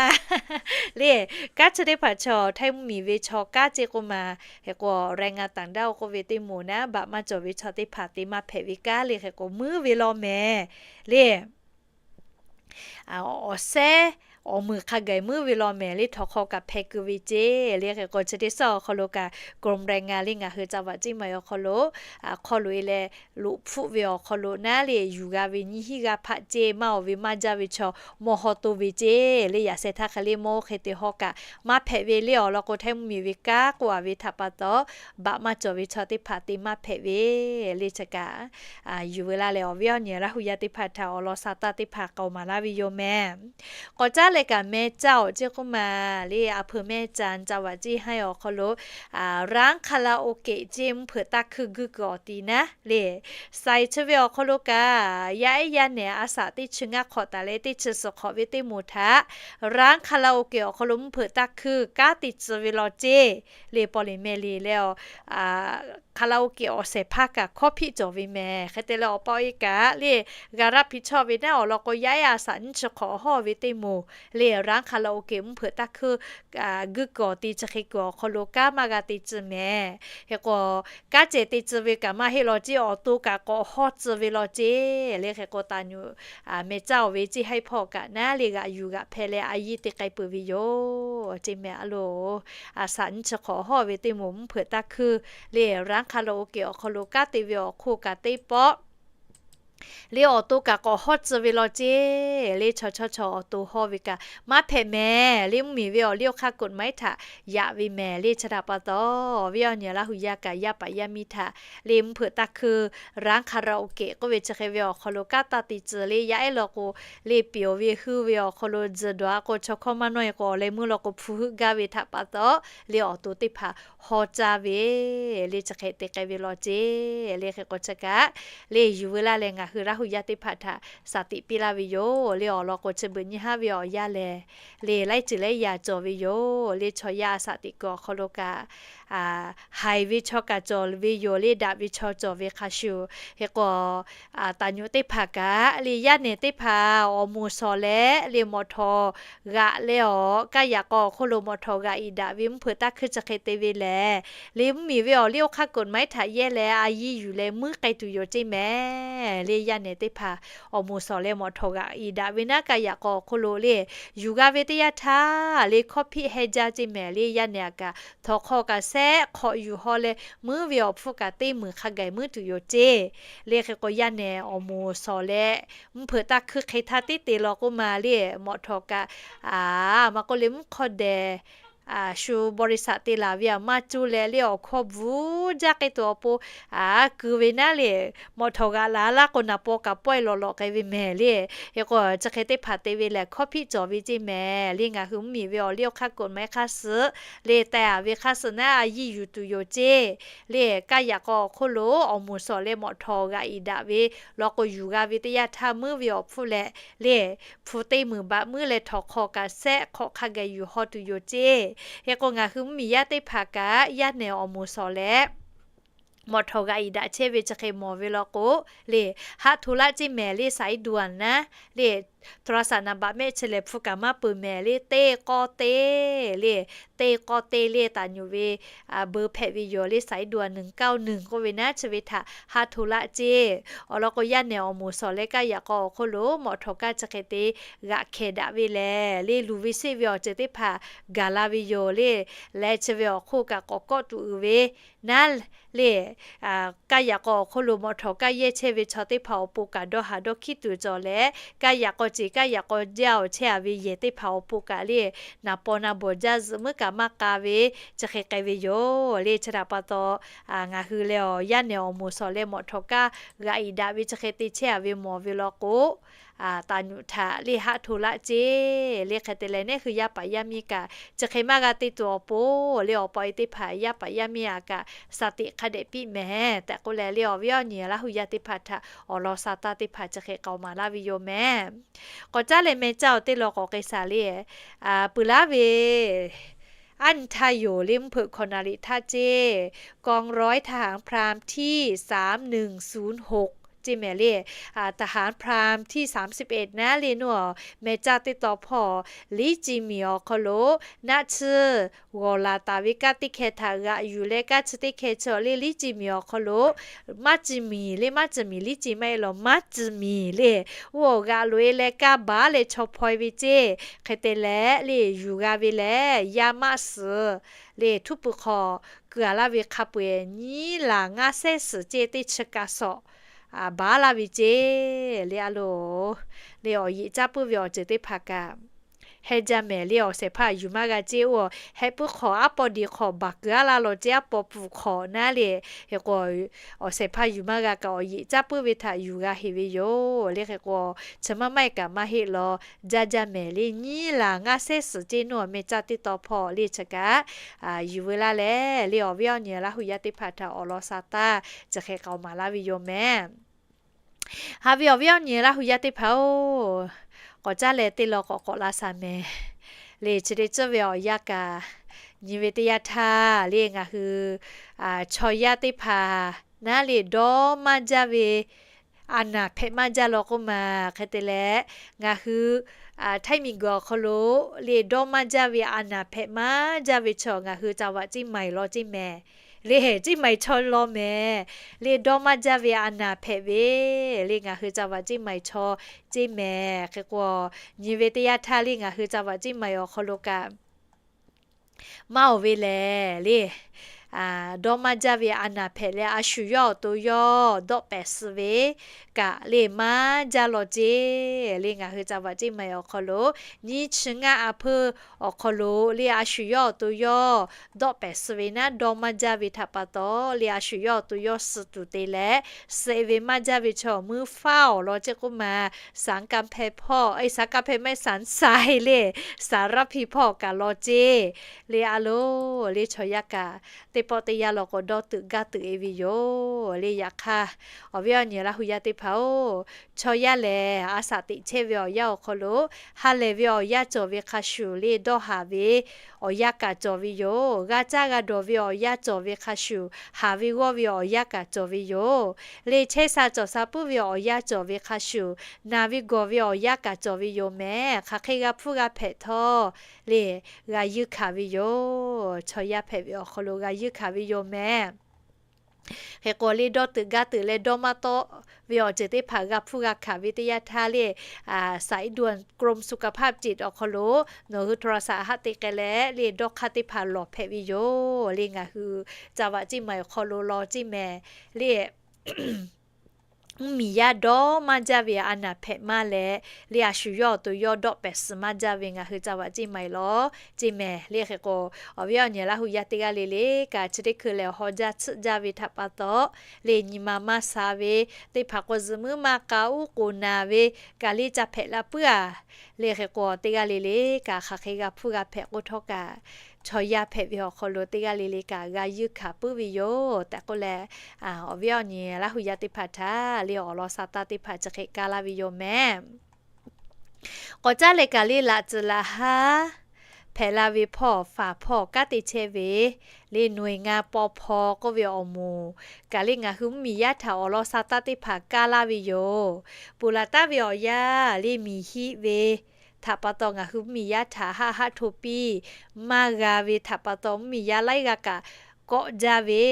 le, kanˉ chi teˇ hpaˍ chaw Htaiˇ mvuhˇmiˬ ve chaw kanˉ ceˇ k'oˆ ma. Hk'e k'o แรงงานต่างด้าว k'oˆ ve teˇ moˍ naˉ baꞈ maˇ cawˬ ve chaw teˇ hpaˍ te maˇ hpehꞈ ve kanˉ le hk'e k'o muˉ ve law mehˍ le. Awˬ sehˉ awˬ muiˬ hk'a gaˬ muˉ ve law mehˍ le, htawnˍ hk'aw kaꞈ hpeh keu ve ceˇ le hk'e k'o chi teˇ suhˉ awˬ hk'aw lo kaꞈ กรมแรงงาน le ngaˬ hui ca vaꞈ ceˇ mehˍ awˬ hk'aw lo hk'aw loꞈ e leh loꞈ hpfuhˆ ve awˬ hk'aw lo naˉ le yuˬ g'a ve nyiˇ hinˉ g'aˇ hpaˆ ceˇ, maˇ awˬ ve maˇ jaˇ ve chaw mawˇ hawˇ to ve ceˇ le. Yaꞈ sheh htaˇ hk'e le mawˇ oˇ hk'e te hawˇ kaꞈ maˇ hpehꞈ ve le awˬ lawn k'o Htaiˇ mvuhˇmiˬ ve kanˉ k'oˆ a ve htaꞈ pa taw baꞈ maˇ cawˬ ve chaw teˇ hpaˍ te maˇ hpehꞈ ve le chi kaꞈ yuˬ ve laˇ leh awˬ viˉ awˬ nyi Laˇ hu yaˇ teˇ hpaˍ htaꞈ awˬ lawn sa taˇ teˇ hpaˍ k'aoˍ maˍ laˇ ve yoˬ mehˍ. K'awꞈ caˉ leh kaꞈ meh caˇ awˬ ceˇ k'oˆ ma le, a hpeuꞈ meh caˍ ca vaꞈ ceˇ haˉ awˬ hk'aw lo ร้านคาราโอเกะ ceˇ mvuhˇ hpeuꞈ taˇ hkuiˇ guiˇ kuiˬ awˬ ti naˉ le, saiˍ chi ve awˬ hk'aw lo kaꞈ yaˇ ehˉ yaˇ nehˬ a saꞈ teˇ chi ngaˇ hk'awꞈ taˍ leh teˇ chi suhˍ hk'awꞈ ve teˇ moˍ htaꞈ ร้านคาราโอเกะ awˬ hk'aw lo mvuhˇ hpeuꞈ taˇ hkuiˇ kanˉ te tcuh ve law ceˇ le, paw leˬ meh leˬ leh a คาราโอเกะ awˬ shehˍ hpaˇ kaꞈ hkawˇ hpiˆ cawˬ ve mehˍ. Hk'e te leh awˬ pa awˬ e kaꞈ le g'a raˇ hpiˇ chawˇ ve naˉ awˬ lawn k'o yaˇ ehˉ a saꞈ nyiˇ chi hk'awꞈ hawˇ ve teˇ moˍ le ร้านคาราโอเกะ mvuhˇ hpeuꞈ taˇ hkuiˇ guiˇ kuiˬ awˬ ti chi hk'e kuiˬ awˬ hk'aw lo kanˉ maˇ g'a te tcuh mehˍ. Hk'e k'o kanˉ ceh te tcuh ve kaꞈ maˇ heˆ law ceˇ, awˬ to kaꞈ k'awꞈ hawˇ tcuh ve law ceˇ le. Hk'e k'o taˍ nyuꞈ meh caˇ awˬ ve ceˇ haˉ hpawˇ kaꞈ naˉ le g'aꞈ yuˬ g'aꞈ hpeh leh a yiˇ te k'ai peuˬ ve yoˬ ceˇ mehˍ a loˬ. A saꞈ nyiˇ chi hk'awꞈ hawˇ ve teˇ moˍ mvuhˇ hpeuꞈ taˇ hkuiˇ le ร้านคาราโอเกะ awˬ hk'aw lo kanˉ te ve awˬ hk'oˆ kaꞈ teˇ pawˆ le awˬ to kaꞈ k'awꞈ hawˇ tcuh ve law ceˇ le, chaw chawˇ chaw awˬ to hawˇ ve kaꞈ maˇ hpehꞈ mehˍ le, mvuhˇmiˬ ve awˬ liˇ awˬ hk'aˇ กฎหมาย htaꞈ yaꞈ ve mehˍ le. Chi htaꞈ pa taw awˬ viˉ awˬ nyi Laˇ hu yaˇ kaꞈ yaˇ paˍ yaˇ miˇ htaꞈ le mvuhˇ hpeuꞈ taˇ hkuiˇ ร้านคาราโอเกะ k'oˆ ve chi hk'e ve awˬ hk'aw lo kanˉ taˇ te tcuh le yaˇ ehˉ law k'o le piˍ awˬ ve heuˆ ve awˬ hk'aw lo tzuhˬ dawˬ a k'o chaw hkawˇ maˇ nawˇ e k'o awˬ leh meuˇ law k'o hpu heuˆ gaˇ ve htaꞈ pa taw le awˬ to teˇ hpaˍ hawˇ caˇ ve le chi hk'e te k'ai ve law ceˇ le. Hk'e k'o chi kaꞈ le yuˬ veu laˇ leh ngaˬ hui Laˇ hu yaˇ teˇ hpaˍ htaꞈ shaˍ tiꞈ piˇ laˇ ve yoˬ le. Awˬ lawn k'o chi beuꞈ nyi haˉ ve awˬ yanˇ lehˬ le laiˉ ceuˬ laiˉ yaꞈ cawˬ ve yoˬ le. Chaw yaˇ a saꞈ teꞈ kuiˬ awˬ hk'aw lo kaꞈ haiˬ ve chaw kaꞈ cawˬ ve yoˬ le, daꞈ ve chaw cawˬ ve hk'a shuˍ. Hk'e k'o taˍ nyuꞈ teˇ hpaˍ kaꞈ le yaˇ nehˬ teˇ hpaˍ awˬ moˍ shawˍ leh le mawꞈ htawˍ g'aꞈ leh awˬ kaˇ yaꞈ k'aw awˬ hk'oˆ lo mawꞈ htawˍ g'aꞈ iˍ daꞈ ve mvuhˇ hpeuꞈ taˇ hkuiˇ chi hk'e te ve lehˬ le mvuhˇmiˬ ve awˬ liˇ awˬ hk'aˇ กฎหมาย htaꞈ yehˇ leh a yiˇ yuˬ leh muiˉ k'ai tuˬ yoˬ ceˇ mehˍ le. Yaˇ nehˬ teˇ hpaˍ awˬ moˍ shawˍ leh mawꞈ htawˍ g'aꞈ iˍ daꞈ ve naˉ kaˇ yaꞈ k'aw awˬ hk'oˆ lo le yuˬ g'a ve teˇ yanˇ htaˇ le hkawˇ hpiˆ heh jaˇ ceˇ mehˍ le. Yaˇ nehˬ aꞈ kaꞈ htawnˍ hk'aw kaꞈ sehˆ hk'awꞈ yuˬ haw leh muiˉ ve awˬ hpfuhˇ kaꞈ teˇ meunˍ hk'a gaˬ muiˉ tuˬ yoˬ ceˇ le. Hk'e k'o yaˇ nehˬ awˬ moˍ shawˍ leh mvuhˇ hpeuꞈ taˇ hkuiˇ hk'e htaˇ teˇ te law k'oˆ ma le mawꞈ htawˍ kaꞈ maˇ k'oˆ le mvuhˇ hk'awˇ dehˬ shu บริษัท te laˬ ve aꞈ maˇ cuˇ leh le awˬ hkawˇ bvuhˇ jaˇ k'ai tuˬ awˬ pon keu ve naˉ le mawꞈ htawˍ g'aꞈ laˬ laˇ k'o naˍ paw kaꞈ pawehˇ lawꞈ lawꞈ k'ai ve mehˍ le. Hk'e k'o chi hk'e teˇ hpaˍ te ve lehˬ hkawˇ hpiˆ cawˬ ve ceˇ mehˍ le. Ngaˬ hui mvuhˇmiˬ ve awˬ liˇ awˬ hk'aˇ กฎหมาย hk'aˇ suhˍ le teh a ve hk'aˇ suhˍ naˉ a yiˇ yuˬ tuˬ yoˬ ceˇ le. Kaˇ yaꞈ k'aw awˬ hk'oˆ lo awˬ moˍ shawˍ leh mawꞈ htawˍ g'aꞈ iˍ daꞈ ve law k'o yuˬ g'a ve teˇ yanˇ htaˇ muiˉ ve awˬ hpfuhˇ leh le hpu teˇ meunˍ baꞈ muiˉ leh htawnˍ hk'aw kaꞈ sehˆ hk'awꞈ hk'a gaˬ yuˬ haw tuˬ yoˬ ceˇ. Hk'e k'o ngaˬ hui mvuhˇmiˬ yaˇ teˇ hpaˍ kaꞈ yaˇ nehˬ awˬ moˍ shawˍ leh mawꞈ htawˍ g'aꞈ iˍ daꞈ chehˇ ve chi hk'e mawˬ ve law k'o le haˆ hto laˇ ceˇ mehˍ le สายด่วน naˉ le โทรศัพท์ naˍ baꞈ mehˆ chi lehˬ hpu kaꞈ maˇ peuˬ mehˍ le, teˇ k'awˇ teˇ le, teˇ k'awˇ teˇ le taˍ nyuˬ ve เบอร์ hpehꞈ ve yoˬ le, สายด่วน หนึ่งเก้าหนึ่ง k'oˆ ve naˉ chi ve htaꞈ haˆ hto laˆ ceˇ. Awˬ lawn k'o, yaˇ nehˬ awˬ moˍ shawˍ leh kaˇ yaꞈ k'aw awˬ hk'oˆ lo mawꞈ htawnˍ kaˇ chi hk'e te g'aꞈ hkehˍ daꞈ ve lehˬ le, luˬ ve seˆ ve awˬ ceuˬ teˇ hpaˍ gaˬ la ve yoˬ le. Leh chi ve awˬ hk'oˆ kaꞈ k'awꞈ kawˆ tuˬ uiˍ ve naˉ le, kaˇ yaꞈ k'aw awˬ hk'oˆ lo mawꞈ htawnˍ kaˇ yehˇ chehˇ ve chaw teˇ hpaˍ awˬ pon kaꞈ dawˇ haˍ dawˇ hkiˉ tuˬ cawˬ leh, kaˇ yaꞈ k'aw ceˬ kaˇ yaꞈ k'aw jaˇ awˬ chehˇ a ve yehˬ teˇ hpaˍ awˬ pon kaꞈ le, naˍ paw naˍ bawˬ jaˇ zuhꞈ muiˉ kaꞈ maˇ k'a ve chi hk'e k'ai ve yoˬ le. Chi htaꞈ pa taw, ngaˬ hui leh awˬ yaˇ nehˬ awˬ moˍ shawˍ leh mawꞈ htawnˍ kaˇ g'aꞈ iˍ daꞈ ve chi hk'e te chehˇ a ve mawˬ ve law k'o, taˍ nyuꞈ htaꞈ le haˆ hto laˆ ceˇ le. Hk'e te leh, neˉ hui yaˇ paˍ yaˇ miˇ kaꞈ chi hk'e maˇ g'a te tuˬ awˬ pon le, awˬ pa e teˇ hpaˍ yaˇ paˍ yaˇ miˇ a kaꞈ สติ hk'a dehꞈ piˇ mehˍ tehꞈ k'oˆ leh le, awˬ viˉ awˬ nyi Laˇ hu yaˇ teˇ hpaˍ htaꞈ awˬ lawn sa taˇ teˇ hpaˍ chi hk'e k'aoˍ maˍ laˇ ve yoˬ mehˍ. K'awꞈ caˉ leh meh caˇ awˬ teˇ law k'awꞈ k'ai shaˍ le, peuˬ laˇ ve aˉ nyi htaˇ yoˬ le, mvuhˇ hpeuꞈ hkawꞈ naˍ riˍ htaˇ ceˇ, กองร้อยทหารพรานที่สามหนึ่งศูนย์หก ceˇ mehˍ le, ทหารพรานที่สามสิบเอ็ด naˉ le nuˇ a meh caˇ teˇ taw hpawˇ ลิจิหมี่ awˬ hk'aw lo naˆ tsuhˇ g'awˬ laˬ taˍ ve kaˇ teˇ hkeh htaꞈ g'aꞈ yuˬ leh, kaˇ chi teˇ hkeh chi le ลิจิหมี่ awˬ hk'aw lo maˇ ci miˬ le, maˇ ci miˬ ลิจิ maˇ heˆ law, maˇ ci miˬ le, oˇ g'aꞈ loꞈ e leh kaˇ baˉ leh chaw hpaw e ve ceˇ. Hk'e te leh le yuˬ g'a ve lehˬ, yaˇ maˆ suhˍ le htuˉ pui hk'aw kuiˬ a laˇ ve hk'a peu-eˬ nyiˉ laˬ ngaˇ sehˉ suhˍ ceˇ teˇ chi ka sawꞈ baˉ laˇ ve ceˇ le. A loˬ le, awˬ yeꞈ caˇ puiˉ ve awˬ ceuˬ teˇ hpaˍ kaꞈ heh jaˇ mehˍ le. Awˬ shehˍ hpaˇ yuˬ maˇ g'a ceˇ, oˇ heh puiˉ hk'awꞈ aˉ paw diˬ hk'awꞈ baˬ kuiˬ a laˇ law ceˇ, aˉ paw pfuhˍ hk'awꞈ naˉ le. Hk'e k'o, awˬ shehˍ hpaˇ yuˬ maˇ g'a kaꞈ awˬ yeꞈ caˇ puiˉ ve htaꞈ yuˬ g'a heˍ ve yoˬ le. Hk'e k'o, chi maˇ maˇ heˆ kaꞈ maˇ heˆ law, jaˇ jaˇ mehˍ le. Nyiˉ laˬ ngaˇ sehˉ suhˍ ceˇ nuˇ a meh caˇ teˇ taw hpawˇ le chi kaꞈ yuˬ veu laˇ leh le, awˬ viˉ awˬ nyi Laˇ hu yaˇ teˇ hpaˍ htaꞈ awˬ lawn sa taˇ chi hk'e k'aoˍ maˍ laˇ ve yoˬ mehˍ. Haꞈ ve awˬ viˉ awˬ nyi Laˇ hu yaˇ teˇ hpaˍ-oˬ, k'awꞈ caˉ leh teˇ law k'awꞈ k'awꞈ la shaˍ mehˍ le. Chi teˇ ceuˬ ve awˬ yanˇ kaꞈ nyi ve teˇ yanˇ htaˇ le, ngaˬ hui chaw yaˇ teˇ hpaˍ naˉ le dawˇ maˇ jaˇ ve a naˍ hpehꞈ maˇ jaˇ law k'oˆ ma. Hk'e te leh, ngaˬ hui Htaiˇ miˬguiˬ awˬ hk'aw lo le dawˇ maˇ jaˇ ve a naˍ hpehꞈ maˇ jaˇ ve chaw ngaˬ hui จังหวัดเชียงใหม่ law ceˇ mehˍ le. Ceˇ maiˍ chaw law mehˍ le, dawˇ maˇ jaˇ ve a naˍ hpehꞈ ve le, ngaˬ hui จังหวัดเชียงใหม่ chaw ceˇ mehˍ. Hk'e k'o, nyi ve teˇ yanˇ htaˇ le ngaˬ hui จังหวัดเชียงใหม่ awˬ hk'aw lo kaꞈ maˇ oˬ ve lehˬ le, dawˇ maˇ jaˇ ve a naˍ hpehꞈ leh a shu yawˇ awˬ to yawˇ dawˆ pehˍ suh ve kaꞈ le maˇ jaˇ law ceˇ le. Ngaˬ hui จังหวัดเชียงใหม่ awˬ hk'aw lo nyiˇ chi ngaˇ a hpeuˇ awˬ hk'aw lo le a shu yawˇ awˬ to yawˇ dawˆ pehˍ suh ve naˉ dawˇ maˇ jaˇ ve htaꞈ pa taw le a shu yawˇ awˬ to yawˇ suh tuˬ te leh, suh ve maˇ jaˇ ve chaw muiˇ faˉ awˬ lawn ceˇ k'oˆ ma. สันกำแพง hpawˇ, e สันกำแพง maˇ heˆ, สันทราย le, สารพี hpawˇ kaꞈ law ceˇ le. A loˬ le, chaw yaˇ kaꞈ teˇ pawˆ teˇ yanˇ law k'o dawˇ teuꞈ gaˇ teuꞈ e ve yoˬ le. Yaꞈ hk'aˇ, awˬ viˉ awˬ nyi Laˇ hu yaˇ teˇ hpaˍ-oˬ, chaw yaˇ lehˬ a shaꞈ teꞈ chehˇ ve awˬ yanˇ awˬ hk'aw lo ha lehˬ ve awˬ yanˇ cawˬ ve hk'a shuˍ le dawˇ haˍ ve awˬ yanˇ kaꞈ cawˬ ve yoˬ. G'a caˇ g'a dawˬ ve awˬ yanˇ cawˬ ve hk'a shuˍ, haˍ ve g'awˇ ve awˬ yanˇ kaꞈ cawˬ ve yoˬ. Le chehˇ sha cawˬ sha puiˉ ve awˬ yanˇ cawˬ ve hk'a shuˍ, naˬ ve gawˬ ve awˬ yanˇ kaꞈ cawˬ ve yoˬ mehˍ. Hk'aˬ hk'e g'a hpuˇ g'a hpehꞈ htawˇ le, g'a yuˇ hkanˍ ve yoˬ. Chaw yaˇ hpehꞈ ve awˬ hk'aw lo g'a yuˇ hkanˍ ve yoˬ mehˍ. Hk'e k'o le, dawˇ teuꞈ gaˇ teuꞈ leh dawˇ maˇ tawˆ ve awˬ ceuˬ teˇ hpaˍ g'a hpuˇ g'a hkanˍ ve teˇ yanˇ htaˇ le, สายด่วนกรมสุขภาพจิต awˬ hk'aw lo nawˬ hui โทรศัพท์ haˆ te k'ai leh le, dawˇ hk'aˇ teˇ hpaˍ lawˬ hpehꞈ ve yoˬ le. Ngaˬ hui จังหวัดเชียงใหม่ awˬ hk'aw lo law ceˇ mehˍ le. Mvuhˇmiˬ yaˇ dawˇ maˇ jaˇ ve a naˍ hpehꞈ maˇ leh le, a shu yawˇ awˬ to yawˇ dawˆ pehˍ suh maˇ jaˇ ve ngaˬ hui จังหวัดเชียงใหม่ law ceˇ mehˍ le. Hk'e k'o, awˬ viˉ awˬ nyi Laˇ hu yaˇ teˇ g'aˇ le le kaꞈ, chi teˇ hkui lehˬ awˬ haw jaˇ tsuhˆ jaˇ ve htaꞈ pa taw le, nyi ma maˇ sha ve, teˇ hpaˍ k'o zuhꞈ muiˉ maˇ k'a, uˉ k'oˍ naˍ ve kaꞈ le ca hpehꞈ la puiˉ a le. Hk'e k'o, teˇ g'aˇ le le kaꞈ hk'aˬ hk'e g'a hpuˇ g'a hpehꞈ k'oˆ htawˇ kaꞈ, chaw yaˇ hpehꞈ ve awˬ hk'aw lo teˇ g'aˇ le le kaꞈ g'a yuˇ hkanˍ puiˉ ve yoˬ tehꞈ k'oˆ leh, awˬ viˉ awˬ nyi Laˇ hu yaˇ teˇ hpaˍ htaꞈ le awˬ lawn sa taˇ teˇ hpaˍ chi hk'e kaˇ laˇ ve yoˬ mehˍ. K'awꞈ caˉ leh kaꞈ le, laꞈ tcuhˍ laꞈ haˉ hpehꞈ la ve hpawˇ awˬ faˍ hpawˇ awˬ kanˉ te chehˇ ve le หน่วยงาน ปภ k'oˆ ve awˬ moˍ kaꞈ le ngaˬ hui mvuhˇmiˬ yaˇ htaꞈ awˬ lawn sha taˇ teˇ hpaˍ kaˇ laˇ ve yoˬ. Ponˬ laˬ taˉ ve awˬ yanˇ le miˬ hiˆ ve htaꞈ pa taw ngaˬ hui mvuhˇmiˬ yaˇ htaꞈ haˆ haˆ hto piˇ maˇ g'a ve htaꞈ pa taw mvuhˇmiˬ yaˇ laiˉ g'aˇ kaꞈ kawˆ jaˇ ve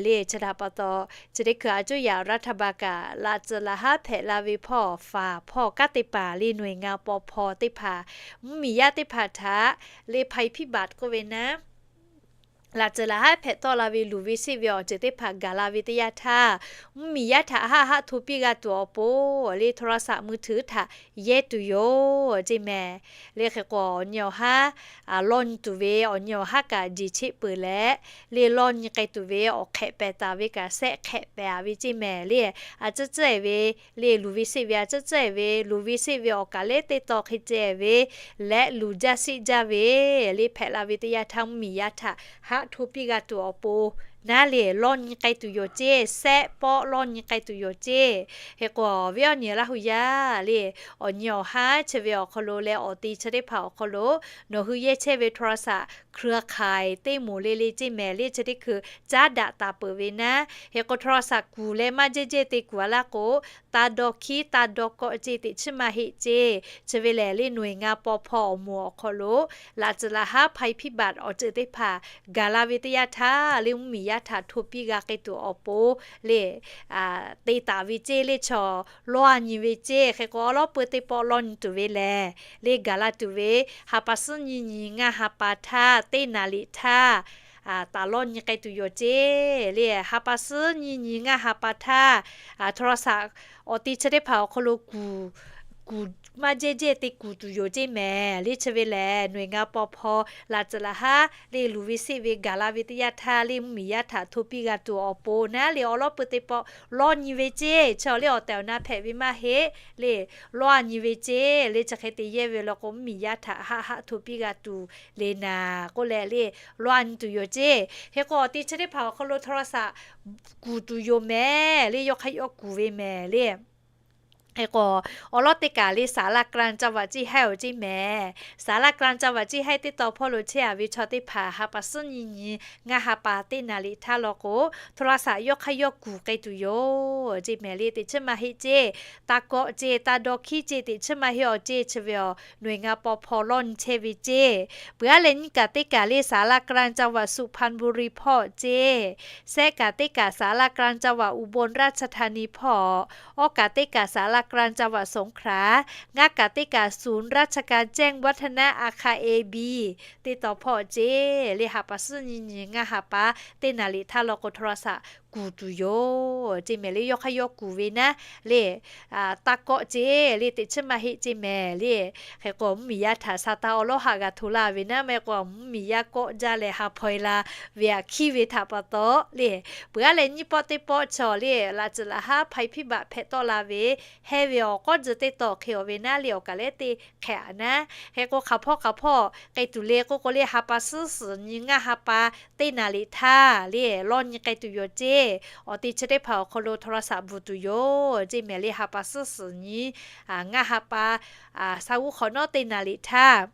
le. Chi htaꞈ pa taw chi teˇ hkui a cuˇ yaꞈ รัฐบาล kaꞈ laꞈ tcuhˍ laꞈ haˉ hpehꞈ la ve hpawˇ awˬ faˍ hpawˇ awˬ kanˉ te paˍ le หน่วยงาน ปภ teˇ hpaˍ mvuhˇmiˬ yaˇ teˇ hpaˍ htaꞈ le ภัยพิบัติ k'oˆ ve naˉ laꞈ tcuhˍ laꞈ haˉ hpehꞈ tawˆ la ve luˬ ve seˆ ve awˬ ceuˬ teˇ hpaˍ gaˬ la ve teˇ yanˇ htaˇ, mvuhˇmiˬ yaˇ htaꞈ haˆ haˆ hto piˇ g'a tuˬ awˬ pon le โทรศัพท์มือถือ htaꞈ yehˇ tuˬ yoˬ ceˇ mehˍ. Le hk'e k'o awˬ nyi awˬ haˉ lawˇ nyi tuˬ ve awˬ nyi awˬ haˉ kaꞈ jeˬ cheˆ peuˬ leh, le lawˇ nyi k'ai tuˬ ve awˬ hk'ehꞈ pehˬ taˍ ve kaꞈ shehˆ hk'ehꞈ pehˬ a ve ceˇ mehˍ le. A cuhˇ cuhˇ e ve le luˬ ve seˆ ve a cuhˇ cuhˇ e ve luˬ ve seˆ ve awˬ kaˍ lehˉ teˇ taw hk'e ceh ve leh luˬ jaˇ seˆ jaˇ ve le hpehꞈ la ve teˇ yanˇ htaˇ mvuhˇmiˬ yaˇ htaꞈ haˆ hto piˇ g'a tuˬ awˬ pon naˉ le lawˇ nyi k'ai tuˬ yoˬ ceˇ. Shehˆ pawˆ lawˇ nyi k'ai tuˬ yoˬ ceˇ. Hk'e k'o viˉ awˬ nyi laˇ hui yaˇ le awˬ nyi awˬ haˉ chi ve awˬ hk'aw lo leh awˬ te chi teˇ hpaˍ awˬ hk'aw lo nawˬ hui yehˇ chehˇ ve โทรศัพท์เครือข่าย teˇ moˍ le le ceˇ mehˍ le chi teˇ hkui caˉ daꞈ taˍ peuˬ ve naˉ. Hk'e k'o โทรศัพท์ kuˬ leh maˇ jehˇ jehˇ te kuˬ a laˇ k'o, taˇ dawˇ hkiˉ taˇ dawˇ kawˆ ceˇ teꞈ chiˇ maˇ heˆ ceˇ. Chi ve lehˬ le หน่วยงาน ปภ awˬ moˍ awˬ hk'aw lo laꞈ tcuhˍ laꞈ haˉ ภัยพิบัติ awˬ ceuˬ teˇ hpaˍ gaˬ la ve teˇ yanˇ htaˇ le mvuhˇmiˬ yaˇ htaꞈ hto piˇ g'a k'ai tuˬ awˬ pon le te taˍ ve ceˇ le chaw lawˇ a nyi ve ceˇ. Hk'e k'o awˉ lawˉ peu teˇ pawˆ lawˇ nyi tuˬ ve lehˬ le gaˬ la tuˬ ve ha pa suhˉ nyi nyi ngaˇ ha pa htaˇ teˇ naˍ liꞈ htaˇ taˍ lawˇ nyi k'ai tuˬ yoˬ ceˇ. Le ha pa suhˉ nyi nyi ngaˇ ha pa htaˇ โทรศัพท์ awˬ te chi teˇ hpaˍ awˬ hk'aw lo kuˬ kuˬ maˇ jehˇ jehˇ te kuˬ tuˬ yoˬ ceˇ mehˍ le chi ve lehˬ หน่วยงาน ปภ laꞈ tcuhˍ laꞈ haˉ le luˬ ve seˆ ve gaˬ la ve teˇ yanˇ htaˇ le mvuhˇmiˬ yaˇ htaꞈ hto piˇ g'a tuˬ awˬ pon naˉ le awˉ lawˉ peu teˇ pawˆ lawˇ nyi ve ceˇ. Chi awˬ le awˬ tehˬ awˬ na hpehꞈ ve maˇ heˆ le lawˇ a nyi ve ceˇ. Le chi hk'e te yehˇ ve law k'o mvuhˇmiˬ yaˇ htaꞈ haˆ haˆ hto piˇ g'a tuˬ le naˍ k'oˆ leh le lawˇ a nyi tuˬ yoˬ ceˇ. Hk'e k'o awˬ te chi teˇ hpaˍ awˬ hk'aw lo โทรศัพท์ kuˬ tuˬ yoˬ mehˍ le yawˇ hk'aˇ yawˇ kuˬ ve mehˍ le. Hk'e k'o awˉ lawˉ teˇ kaˬ le ศาลากลางจังหวัด ceˇ haiˉ awˬ ceˇ mehˍ. ศาลากลางจังหวัด ceˇ haiˉ teˇ taw hpawˇ lo chehˇ a ve chaw teˇ hpaˍ ha pa suhˉ nyi nyi ngaˇ ha pa teˇ naˍ liꞈ htaˇ law k'o โทรศัพท์ yawˇ hk'aˇ yawˇ kuˬ k'ai tuˬ yoˬ ceˇ mehˍ le teꞈ chiˇ maˇ heˆ ceˇ. Taˇ kawˆ ceˇ taˇ dawˇ hkiˉ ceˇ teꞈ chiˇ maˇ heˆ awˬ ceˇ chi ve awˬ หน่วยงาน ปภ lawˇ nyi chehˇ ve ceˇ. Peuˬ aˉ leh nyiˇ kaꞈ teˇ kaˬ le ศาลากลางจังหวัด สุพรรณบุรี hpawˇ ceˇ shehˆ kaꞈ teˇ kaˬ ศาลากลางจังหวัด อุบลราชธานี hpawˇ, awˇ kaꞈ teˇ kaˬ ศาลากลางจังหวัด สงขลา, ngaˇ kaꞈ teˇ kaˬ ศูนย์ราชการแจ้งวัฒนะ อาคาร เอบี teˇ taw hpawˇ ceˇ le ha pa suhˉ nyi nyi ngaˇ ha pa teˇ naˍ liꞈ htaˇ law k'o โทรศัพท์ kuˬ tuˬ yoˬ ceˇ mehˍ le yawˇ hk'aˇ yawˇ kuˬ ve naˉ le taˇ kawˆ ceˇ le teꞈ chiˇ maˇ heˆ ceˇ mehˍ le. Hk'e k'o mvuhˇmiˬ yaˇ htaꞈ sha taˇ awˉ lawˉ haꞈ g'a hto laˇ ve naˉ mehˍ k'o mvuhˇmiˬ yaˇ kawˆ jaˇ leh ha hpaw e la ve aꞈ hkiˉ ve htaꞈ pa taw le peuˬ aˉ leh nyiˇ pawˆ teˇ pawˆ chaw le laꞈ tcuhˍ laꞈ haˉ ภัยพิบัติ hpehꞈ tawˆ la ve heh ve awˬ k'awˉ tcuh teˇ taw hk'e awˬ ve naˉ le awˬ kaˍ lehˉ teˇ hk'e a naˉ. Hk'e k'o hk'aˬ hpawˇ hk'aˬ hpawˇ k'ai tuˬ le k'oˆ k'o le ha pa suhˉ suhˍ nyi ngaˇ ha pa teˇ naˍ liꞈ htaˇ le lawˇ nyi k'ai tuˬ yoˬ ceˇ. Awˬ te chi teˇ hpaˍ awˬ hk'aw lo โทรศัพท์ bvuhˬ tuˬ yoˬ ceˇ mehˍ le ha pa suhˉ suhˍ nyi ngaˇ ha pa sha g'uˇ hk'awꞈ nawˉ teˇ naˍ liꞈ htaˇ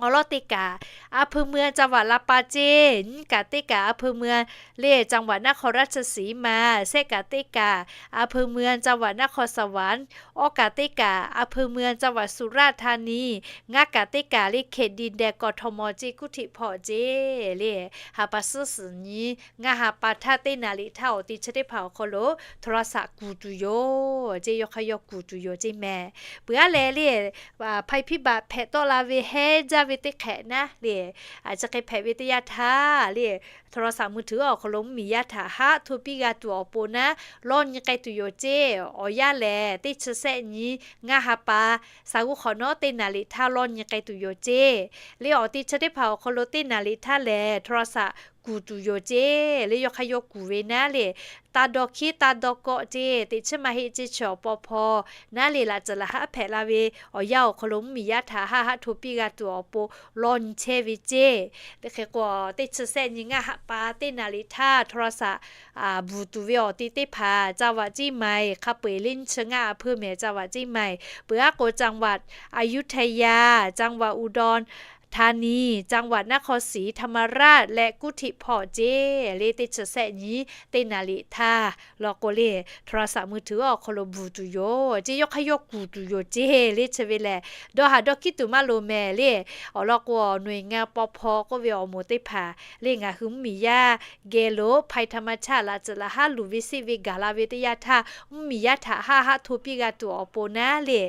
awˉ lawˉ teˇ kaꞈ อำเภอเมือง จังหวัดลำปาง ceˇ nyiˇ kaꞈ teˇ kaꞈ อำเภอเมือง le จังหวัดนครราชสีมา shehˆ kaꞈ teˇ kaꞈ อำเภอเมือง จังหวัดนครสวรรค์ awˇ kaꞈ teˇ kaꞈ อำเภอเมือง จังหวัดสุราษฎร์ธานี ngaˇ kaꞈ teˇ kaꞈ le เขตดินแดง กทม ceˇ kuˇ htiꞈ hpawˇ ceˇ le ha pa suhˉ suhˍ nyi ngaˇ ha pa htaˇ teˇ naˍ liꞈ htaˇ awˬ te chi teˇ hpaˍ awˬ hk'aw lo โทรศัพท์ kuˬ tuˬ yoˬ ceˇ yawˇ hk'aˇ yawˇ kuˬ tuˬ yoˬ ceˇ mehˍ. Peuˬ aˉ leh le ภัยพิบัติ hpehꞈ tawˆ la ve heh jaˇ ve teˇ hk'ehꞈ naˉ le chi hk'e hpehꞈ ve teˇ yanˇ htaˇ le โทรศัพท์ มือถือ awˬ hk'aw lo mvuhˇmiˬ yaˇ htaꞈ haˆ hto piˇ g'a tuˬ awˬ pon naˉ lawˇ nyi k'ai tuˬ yoˬ ceˇ. Awˬ yanˇ lehˬ teˇ chi shehˆ nyi ngaˇ ha pa sha g'uˇ hk'awꞈ nawˉ teˇ naˍ liꞈ htaˇ lawˇ nyi k'ai tuˬ yoˬ ceˇ. Le awˬ te chi teˇ hpaˍ awˬ hk'aw lo teˇ naˍ liꞈ htaˇ lehˬ โทรศัพท์ kuˬ tuˬ yoˬ ceˇ le yawˇ hk'aˇ yawˇ kuˬ ve naˉ le taˇ dawˇ hkiˉ taˇ dawˇ kawˆ ceˇ teꞈ chiˇ maˇ heˆ ceˇ chi awˬ paw hpaw naˉ le laꞈ tcuhˍ laꞈ haˉ hpehꞈ la ve awˬ yanˇ awˬ hk'aw lo mvuhˇmiˬ yaˇ htaꞈ haˆ haˆ hto piˇ g'a tuˬ awˬ pon lawˇ nyi chehˇ ve ceˇ. Hk'e k'o teˇ chi shehˆ nyi ngaˇ ha pa teˇ naˍ liꞈ htaˇ โทรศัพท์ bvuhˬ tuˬ ve awˬ te teˇ hpaˍ จังหวัดเชียงใหม่ hk'a peu eˬ le nyiˇ chi ngaˇ a hpeu mehˍ จังหวัดเชียงใหม่ peuˬ aˉ k'o จังหวัดอยุธยา จังหวัดอุดร Thani, จังหวัดนครศรีธรรมราช leh กรุงเทพ hpawˇ ceˇ le, teˇ chi sehˆ nyi teˇ naˍ riˍ htaˇ law k'o le, โทรศัพท์มือถือ awˬ hk'aw lo bvuhˬ tuˬ yoˬ ceˇ, yawˇ hk'aˇ yawˇ kuˬ tuˬ yoˬ ceˇ le. Chi ve lehˬ, dawˇ haˍ dawˇ hkiˉ tuˬ maˇ loˍ mehˍ le. Awˬ lawn k'o, หน่วยงาน ปภ k'oˆ ve awˬ moˍ teˇ hpaˍ le, ngaˬ hui mvuhˇmiˬ yaˇ geh lo ภัยธรรมชาติ laꞈ tcuhꞈ laꞈ haˉ luˬ ve seˆ ve gaˬ la ve teˇ yanˇ htaˇ, mvuhˇmiˬ yaˇ htaꞈ haˆ haˆ hto piˇ g'a tuˬ awˬ pon naˉ le,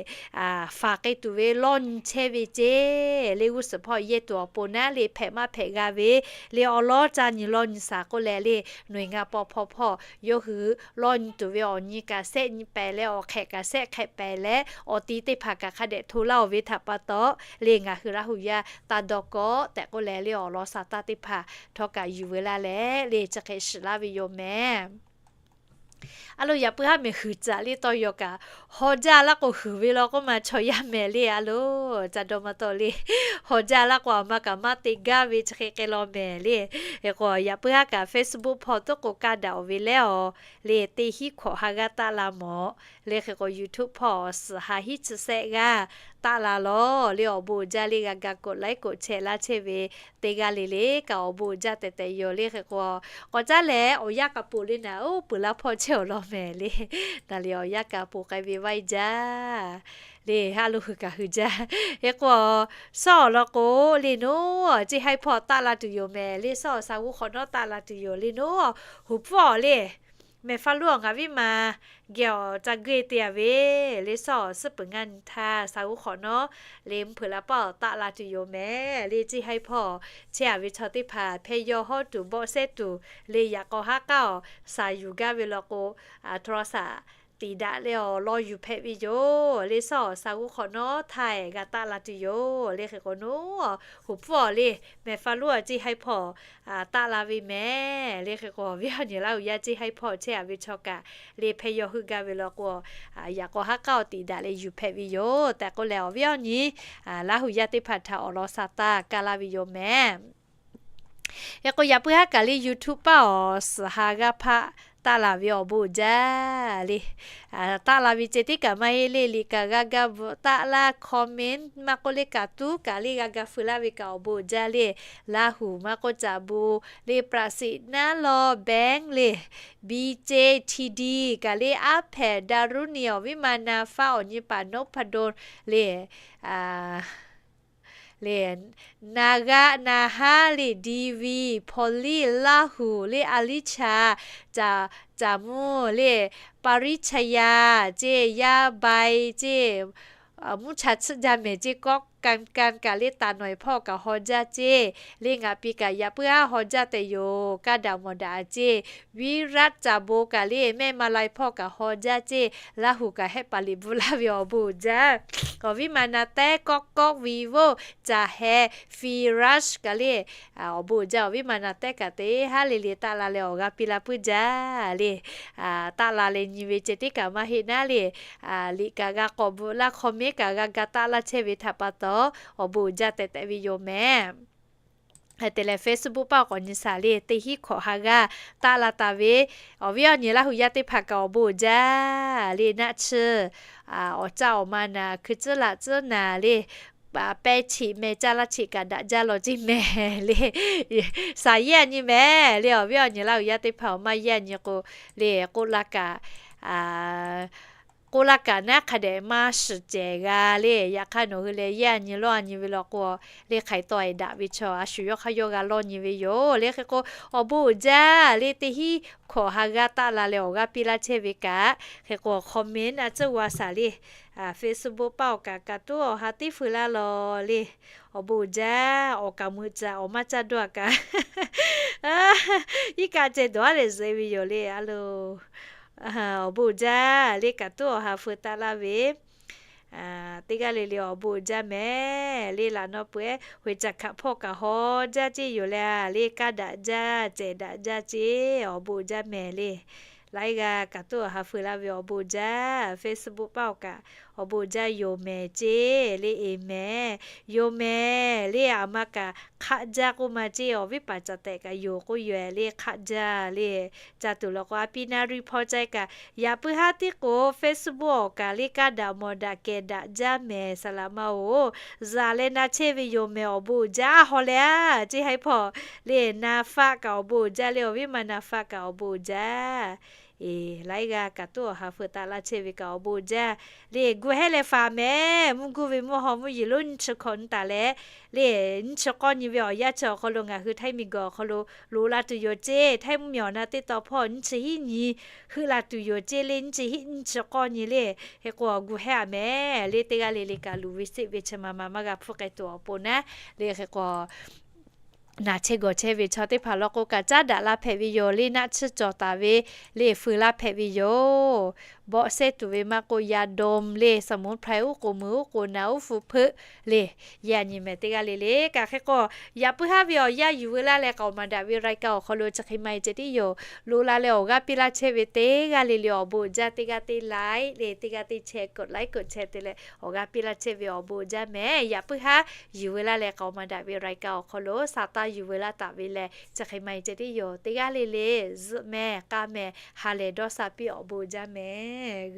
faˍ k'ai tuˬ ve lawˇ nyi chehˇ ve ceˇ le. G'uˇ suhˍ hpawˇ yehˇ tuˬ awˬ pon naˉ le, hpehꞈ maˇ hpehꞈ g'a ve le, awˬ lawn ca nyi lawˇ nyi shaˍ k'oˆ leh le, หน่วยงาน ปภ hpawˇ yawˇ hui lawˇ nyi tuˬ ve awˬ nyi kaꞈ sehˆ nyi pehˍ leh, awˬ hk'ehꞈ kaꞈ sehˆ hk'ehꞈ pehˍ leh, awˬ ti teˇ hpaˍ kaꞈ hk'a dehꞈ hto laˇ-oˬ ve htaꞈ pa taw le, ngaˬ hui Laˇ hu yaˇ taˇ dawˇ kawˆ tehꞈ k'oˆ leh le, awˬ lawn sha taˇ teˇ hpaˍ htawˇ kaꞈ yuˬ ve laˇ leh le, chi hk'e shiˍ laˇ ve yoˬ mehˍ. A lo, yaꞈ puiˉ haˉ mehˍ huiˍ caꞈ le tawˇ yaw kaꞈ, haw jaˇ laˇ k'o huiˍ ve law k'oˆ ma chaw yaˇ mehˍ le. A lo, ca dawˇ maˇ tawˆ le, haw jaˇ laˇ k'o a ma kaꞈ maˇ te gaˇ ve chi hk'e k'ai law mehˍ le. Hk'e k'o, yaꞈ puiˉ haˉ kaꞈ Facebook hpawˇ toˉ k'o kaˇ daꞈ-oˬ ve lehˬ, awˬ le teˇ hinˉ hkawꞈ ha g'aˇ taˆ la mawˬ le. Hk'e k'o, YouTube hpawˇ suhˍ ha hiˉ chi sehˆ g'aˇ taˆ la lawˬ le. Awˬ bon uiˍ jaˇ le, g'a ga กดไลค์ กดแชร์ laˇ chehˇ ve teˇ g'aˇ le le kaꞈ awˬ bon uiˍ jaˇ tehꞈ tehꞈ yoˬ le. Hk'e k'o, k'awꞈ caˉ leh awˬ yanˇ kaꞈ poˬ le naˍ, oˇ peuˬ laˇ hpawˇ chehˇ awˬ lawn mehˍ le. Naˍ liˍ awˬ yanˇ kaꞈ poˬ k'ai ve vaˇ jaˇ le, ha lo hui kaꞈ hui jaˇ. Hk'e k'o, shawˉ awˬ lawn k'o le, naˉ ceˇ haiˉ hpawˇ taˆ la tuˬ yoˬ mehˍ le. Shawˉ awˬ sha g'uˇ hk'awꞈ nawˉ taˆ la tuˬ yoˬ le. Naˉ hoˍ pfuhˇ awˬ le, mehˍ fa luˉ awˬ ngaˬ viˉ ma geh awˬ ca geuˆ te a ve le. Shawˉ awˬ suhˉ peuˬ ngaˇ nyi htaˇ sha g'uˇ hk'awꞈ nawˉ le, mvuhˇ hpeuꞈ la paˇ awˬ taˆ la tuˬ yoˬ mehˍ le. Ceˇ haiˉ hpawˇ chehˇ a ve chaw teˇ hpaˍ hpehˇ yaw hawˉ tuˬ bawˆ sehˉ tuˬ le, yaꞈ k'aw haˉ k'aˉ awˬ shaˍ yuˬ gaˇ ve law k'o, โทรศัพท์ tiˍ daꞈ leh awˬ lawn yuˬ hpehꞈ ve yoˬ le. Shawˉ awˬ sha g'uˇ hk'awꞈ nawˉ htaˇ g'a taˆ la tuˬ yoˬ le. Hk'e k'o, naˉ hoˍ pfuhˇ awˬ le, mehˍ fa luˉ awˬ ceˇ haiˉ hpawˇ taˆ la ve mehˍ le. Hk'e k'o, awˬ viˉ awˬ nyi Laˇ hu yaˇ ceˇ haiˉ hpawˇ chehˇ a ve chaw kaꞈ le, hpehˇ yaw heuˆ gaˇ ve law k'o, yaꞈ k'aw haˉ k'aˉ awˬ tiˍ daꞈ leh yuˬ hpehꞈ ve yoˬ tehꞈ k'oˆ leh, awˬ viˉ awˬ nyi Laˇ hu yaˇ teˇ hpaˍ htaꞈ awˬ lawn sha taˇ kaˇ laˇ ve yoˬ mehˍ. Hk'e k'o, yaꞈ puiˉ haˉ kaꞈ le YouTube paˇ awˬ suhˍ ha g'aˇ hpaˆ taˆ la ve awˬ bon uiˍ jaˇ le. Taˆ la ve ceh tiˉ kaꞈ maˇ heˆ le, liꞈ kaꞈ g'a ga bvuhꞈ taˆ laˇ, comment maˇ k'oˆ le, kaꞈ tuˉ kaꞈ le g'a ga feu laˇ ve kaꞈ awˬ bon uiˍ jaˇ le. Laˇ hu maˇ k'oˆ, caꞈ bon le, ประสิทธิ์ naˉ law, bank le, B J T D kaꞈ le, aˉ hpehꞈ ดารุณี awˬ viˉ ma na, faˉ awˬ nyi paˍ นพดล le, le, naˍ g'aˆ naˍ haˉ le, D V, Pauline, Laˇ hu le, อลิชา, caꞈ, caꞈ mvuhˇ le, ปริชญา ceˇ, yaˇ bai ceˇ, mvuhˇ cha tsuhˇ jaˇ mehˍ ceˇ, กอล์ฟ กัน กัน kaꞈ le, taˍ nawˬ-e hpawˇ kaꞈ haw jaˇ ceˇ le. Ngaˬ pi kaꞈ yaꞈ puiˉ haˉ haw jaˇ tehꞈ yoˬ, kaˇ daꞈ mawˬ daꞈ ceˇ. วิรัติ caꞈ bon kaꞈ le, mehˆ ma la-e hpawˇ kaꞈ haw jaˇ ceˇ. Laˇ hu kaꞈ hehˆ paˍ liꞈ bvuhꞈ laˇ ve awˬ bon uiˍ jaˇ. Awˬ viˉ ma na tehˉ, กอล์ฟ กอล์ฟ, วีโว่ caꞈ heh, ฟีรัช kaꞈ le, awˬ bon uiˍ jaˇ. Awˬ viˉ ma na tehˉ kaꞈ teˇ haˉ le le taˆ la leh awˬ g'aˇ piˇ laˇ puiˉ jaˇ le. Taˆ la leh nyi ve ceh tiˉ kaꞈ maˇ heˆ naˉ le, liꞈ kaꞈ g'a k'awꞈ bvuhꞈ laˇ, comment kaꞈ g'a ga taˆ laˇ chehˇ ve htaꞈ pa taw, awˬ bon uiˍ jaˇ tehꞈ tehꞈ ve yoˬ mehˍ. Hk'e te leh Facebook paˇ awˬ k'awꞈ nyi shaˍ le, teˇ hinˉ hkawꞈ ha g'aˇ taˆ la taˍ ve, awˬ viˉ awˬ nyi Laˇ hu yaˇ teˇ hpaˍ kaꞈ awˬ bon uiˍ jaˇ le. Naˆ tsuhˇ awˬ caˇ awˬ ma naˍ, hkui tcuhˉ laꞈ tcuhˉ naˍ le, pehˇ cheꞈ meh caˇ laˇ cheꞈ kaꞈ daꞈ jaˇ law ceˇ mehˍ le. Shaˍ yehˇ a nyi mehˍ le, awˬ viˉ awˬ nyi Laˇ hu yaˇ teˇ hpaˍ awˬ maˇ yehˇ a nyi k'o le, k'oˆ laˇ kaꞈ k'oˆ laˇ kaꞈ naˉ hk'a dehꞈ maˇ shiˍ cehˬ g'a le. Yaꞈ hk'aˇ nawˬ hui leh yehˇ a nyi lawˇ a nyi ve law k'o, le hk'aiˍ taw-e daꞈ ve chaw a shu yawˇ hk'aˇ yawˇ g'a lawˇ nyi ve yoˬ le. Hk'e k'o, awˬ bon uiˍ jaˇ le, teˇ hinˉ hkawꞈ ha g'aˇ taˆ la leh awˬ g'aˇ piˇ laˇ chehˇ ve kaꞈ, hk'e k'o, comment a tcuhˇ g'a shaˍ le. Facebook paˇ awˬ kaꞈ kaꞈ tuˉ awˬ ha teˇ feu laˇ law le. Awˬ bon uiˍ jaˇ, awˬ kaˍ meuꞈ caꞈ awˬ maˇ caˇ dawˇ a kaꞈ, iˉ kaˆ ceh dawˬ a leh zuhꞈ e ve yoˬ le. A lo, awˬ bon uiˍ jaˇ le, kaꞈ tuˉ awˬ ha feu taˆ laˇ ve teˇ g'aˇ le le awˬ bon uiˍ jaˇ mehˍ le. Laꞈ naw peuˬ-eˬ hoꞈ caꞈ hkaꞈ hpawˇ kaꞈ haw jaˇ ceˇ yoˬ le. Le kaˇ daꞈ jaˇ, cehˬ daꞈ jaˇ ceˇ, awˬ bon uiˍ jaˇ mehˍ le. Laiˉ g'aˇ kaꞈ tuˉ awˬ ha feu laˇ ve awˬ bon uiˍ jaˇ. Facebook paˇ awˬ kaꞈ Awˬ bon jaˇ yoˬ mehˍ ceˇ le, eˍ mehˍ. Yoˬ mehˍ le, aˬ ma kaꞈ hk'aˆ jaˇ k'oˆ ma ceˇ, awˬ viˉ paˍ caꞈ tehꞈ kaꞈ yoˬ k'oˆ yoˬ le, hk'aˆ jaˇ le. Ca tuˬ law k'o, a piˇ naˇ riˇ hpawˇ caˇ kaꞈ, yaꞈ puiˉ haˉ tiˉ k'o Facebook awˬ kaꞈ le, kaˇ daꞈ mawˬ daꞈ kehˬ daꞈ jaˇ mehˍ, saˍ laꞈ ma-oˬ. Zaˬ leh na chehˇ ve yoˬ mehˍ, awˬ bon jaˇ haw leh a ceˇ, haiˉ hpawˇ le, na faˆ kaꞈ awˬ bon jaˇ le, awˬ viˉ ma na faˆ kaꞈ awˬ bon jaˇ. Eˬ, laiˉ g'aˇ kaꞈ tuˉ awˬ ha feu taˍ laˇ chehˇ ve kaꞈ awˬ bon jaˇ le. Gu hehˉ leh faˍ mehˍ, mvuhˇ guˇ ve mvuhˇ haw mvuhˇ yeˬ lonˉ nyiˇ chi hkawꞈ nyi taˍ leh le, nyiˇ chi k'awˇ nyi ve awˬ yanˇ chi awˬ hk'aw lo ngaˬ hui Htaiˇ miˬguiˬ awˬ hk'aw lo loꞈ la tuˬ yoˬ ceˇ. Htaiˇ mvuhˇmiˬ awˬ na teˇ taw hpawˇ nyiˇ chi hiˉ nyi heuˆ la tuˬ yoˬ ceˇ le, nyiˇ chi hiˉ nyiˇ chi k'awˇ nyi le. Hk'e k'o, gu hehˉ a mehˍ le, teˇ g'aˇ le le kaꞈ luˬ ve seˆ ve chi ma ma maˇ g'a hpfuhˆ k'ai tuˬ awˬ pon naˉ le. Hk'e k'o, naˬ chehˇ gawˬ chehˇ ve chaw teˇ hpaˍ law k'o kaꞈ caˉ daꞈ la hpehꞈ ve yoˬ le, naˆ tsuhˇ cawˬ taˍ ve le, feu laˇ hpehꞈ ve yoˬ. Bawˆ sehˉ tuˬ ve maˇ k'oˆ, yadom le, สมุนไพร uˉ k'oˍ meuˍ uˉ k'oˍ naˍ uˉ hpu hpeuˆ le, yaꞈ nyi mehˍ teˇ g'aˇ le le. Kaꞈ hk'e k'o, yaꞈ puiˉ haˉ ve awˬ yanˇ yuˬ veu laˇ leh k'aoˍ maˍ daꞈ ve รายการ awˬ hk'aw lo chi hk'e maˇ heˆ ceh tiˉ yoˬ. Loꞈ la leh awˬ g'aˇ piˇ laˇ chehˇ ve teˇ g'aˇ le le awˬ bon jaˇ, teˇ g'aˇ teˇ like le, teˇ g'aˇ teˇ share กดไลค์ กดแชร์ te leh awˬ g'aˇ piˇ laˇ chehˇ ve awˬ bon jaˇ mehˍ. Yaꞈ puiˉ haˉ yuˬ veu laˇ leh k'aoˍ maˍ daꞈ ve รายการ awˬ hk'aw lo sa taˇ yuˬ veu laˇ taˍ ve lehˬ, chi hk'e maˇ heˆ ceh tiˉ yoˬ. Teˇ g'aˇ le le zuhꞈ mehˍ, k'a mehˍ, ha lehˬ dawˇ sha piˇ, awˬ bon jaˇ mehˍ.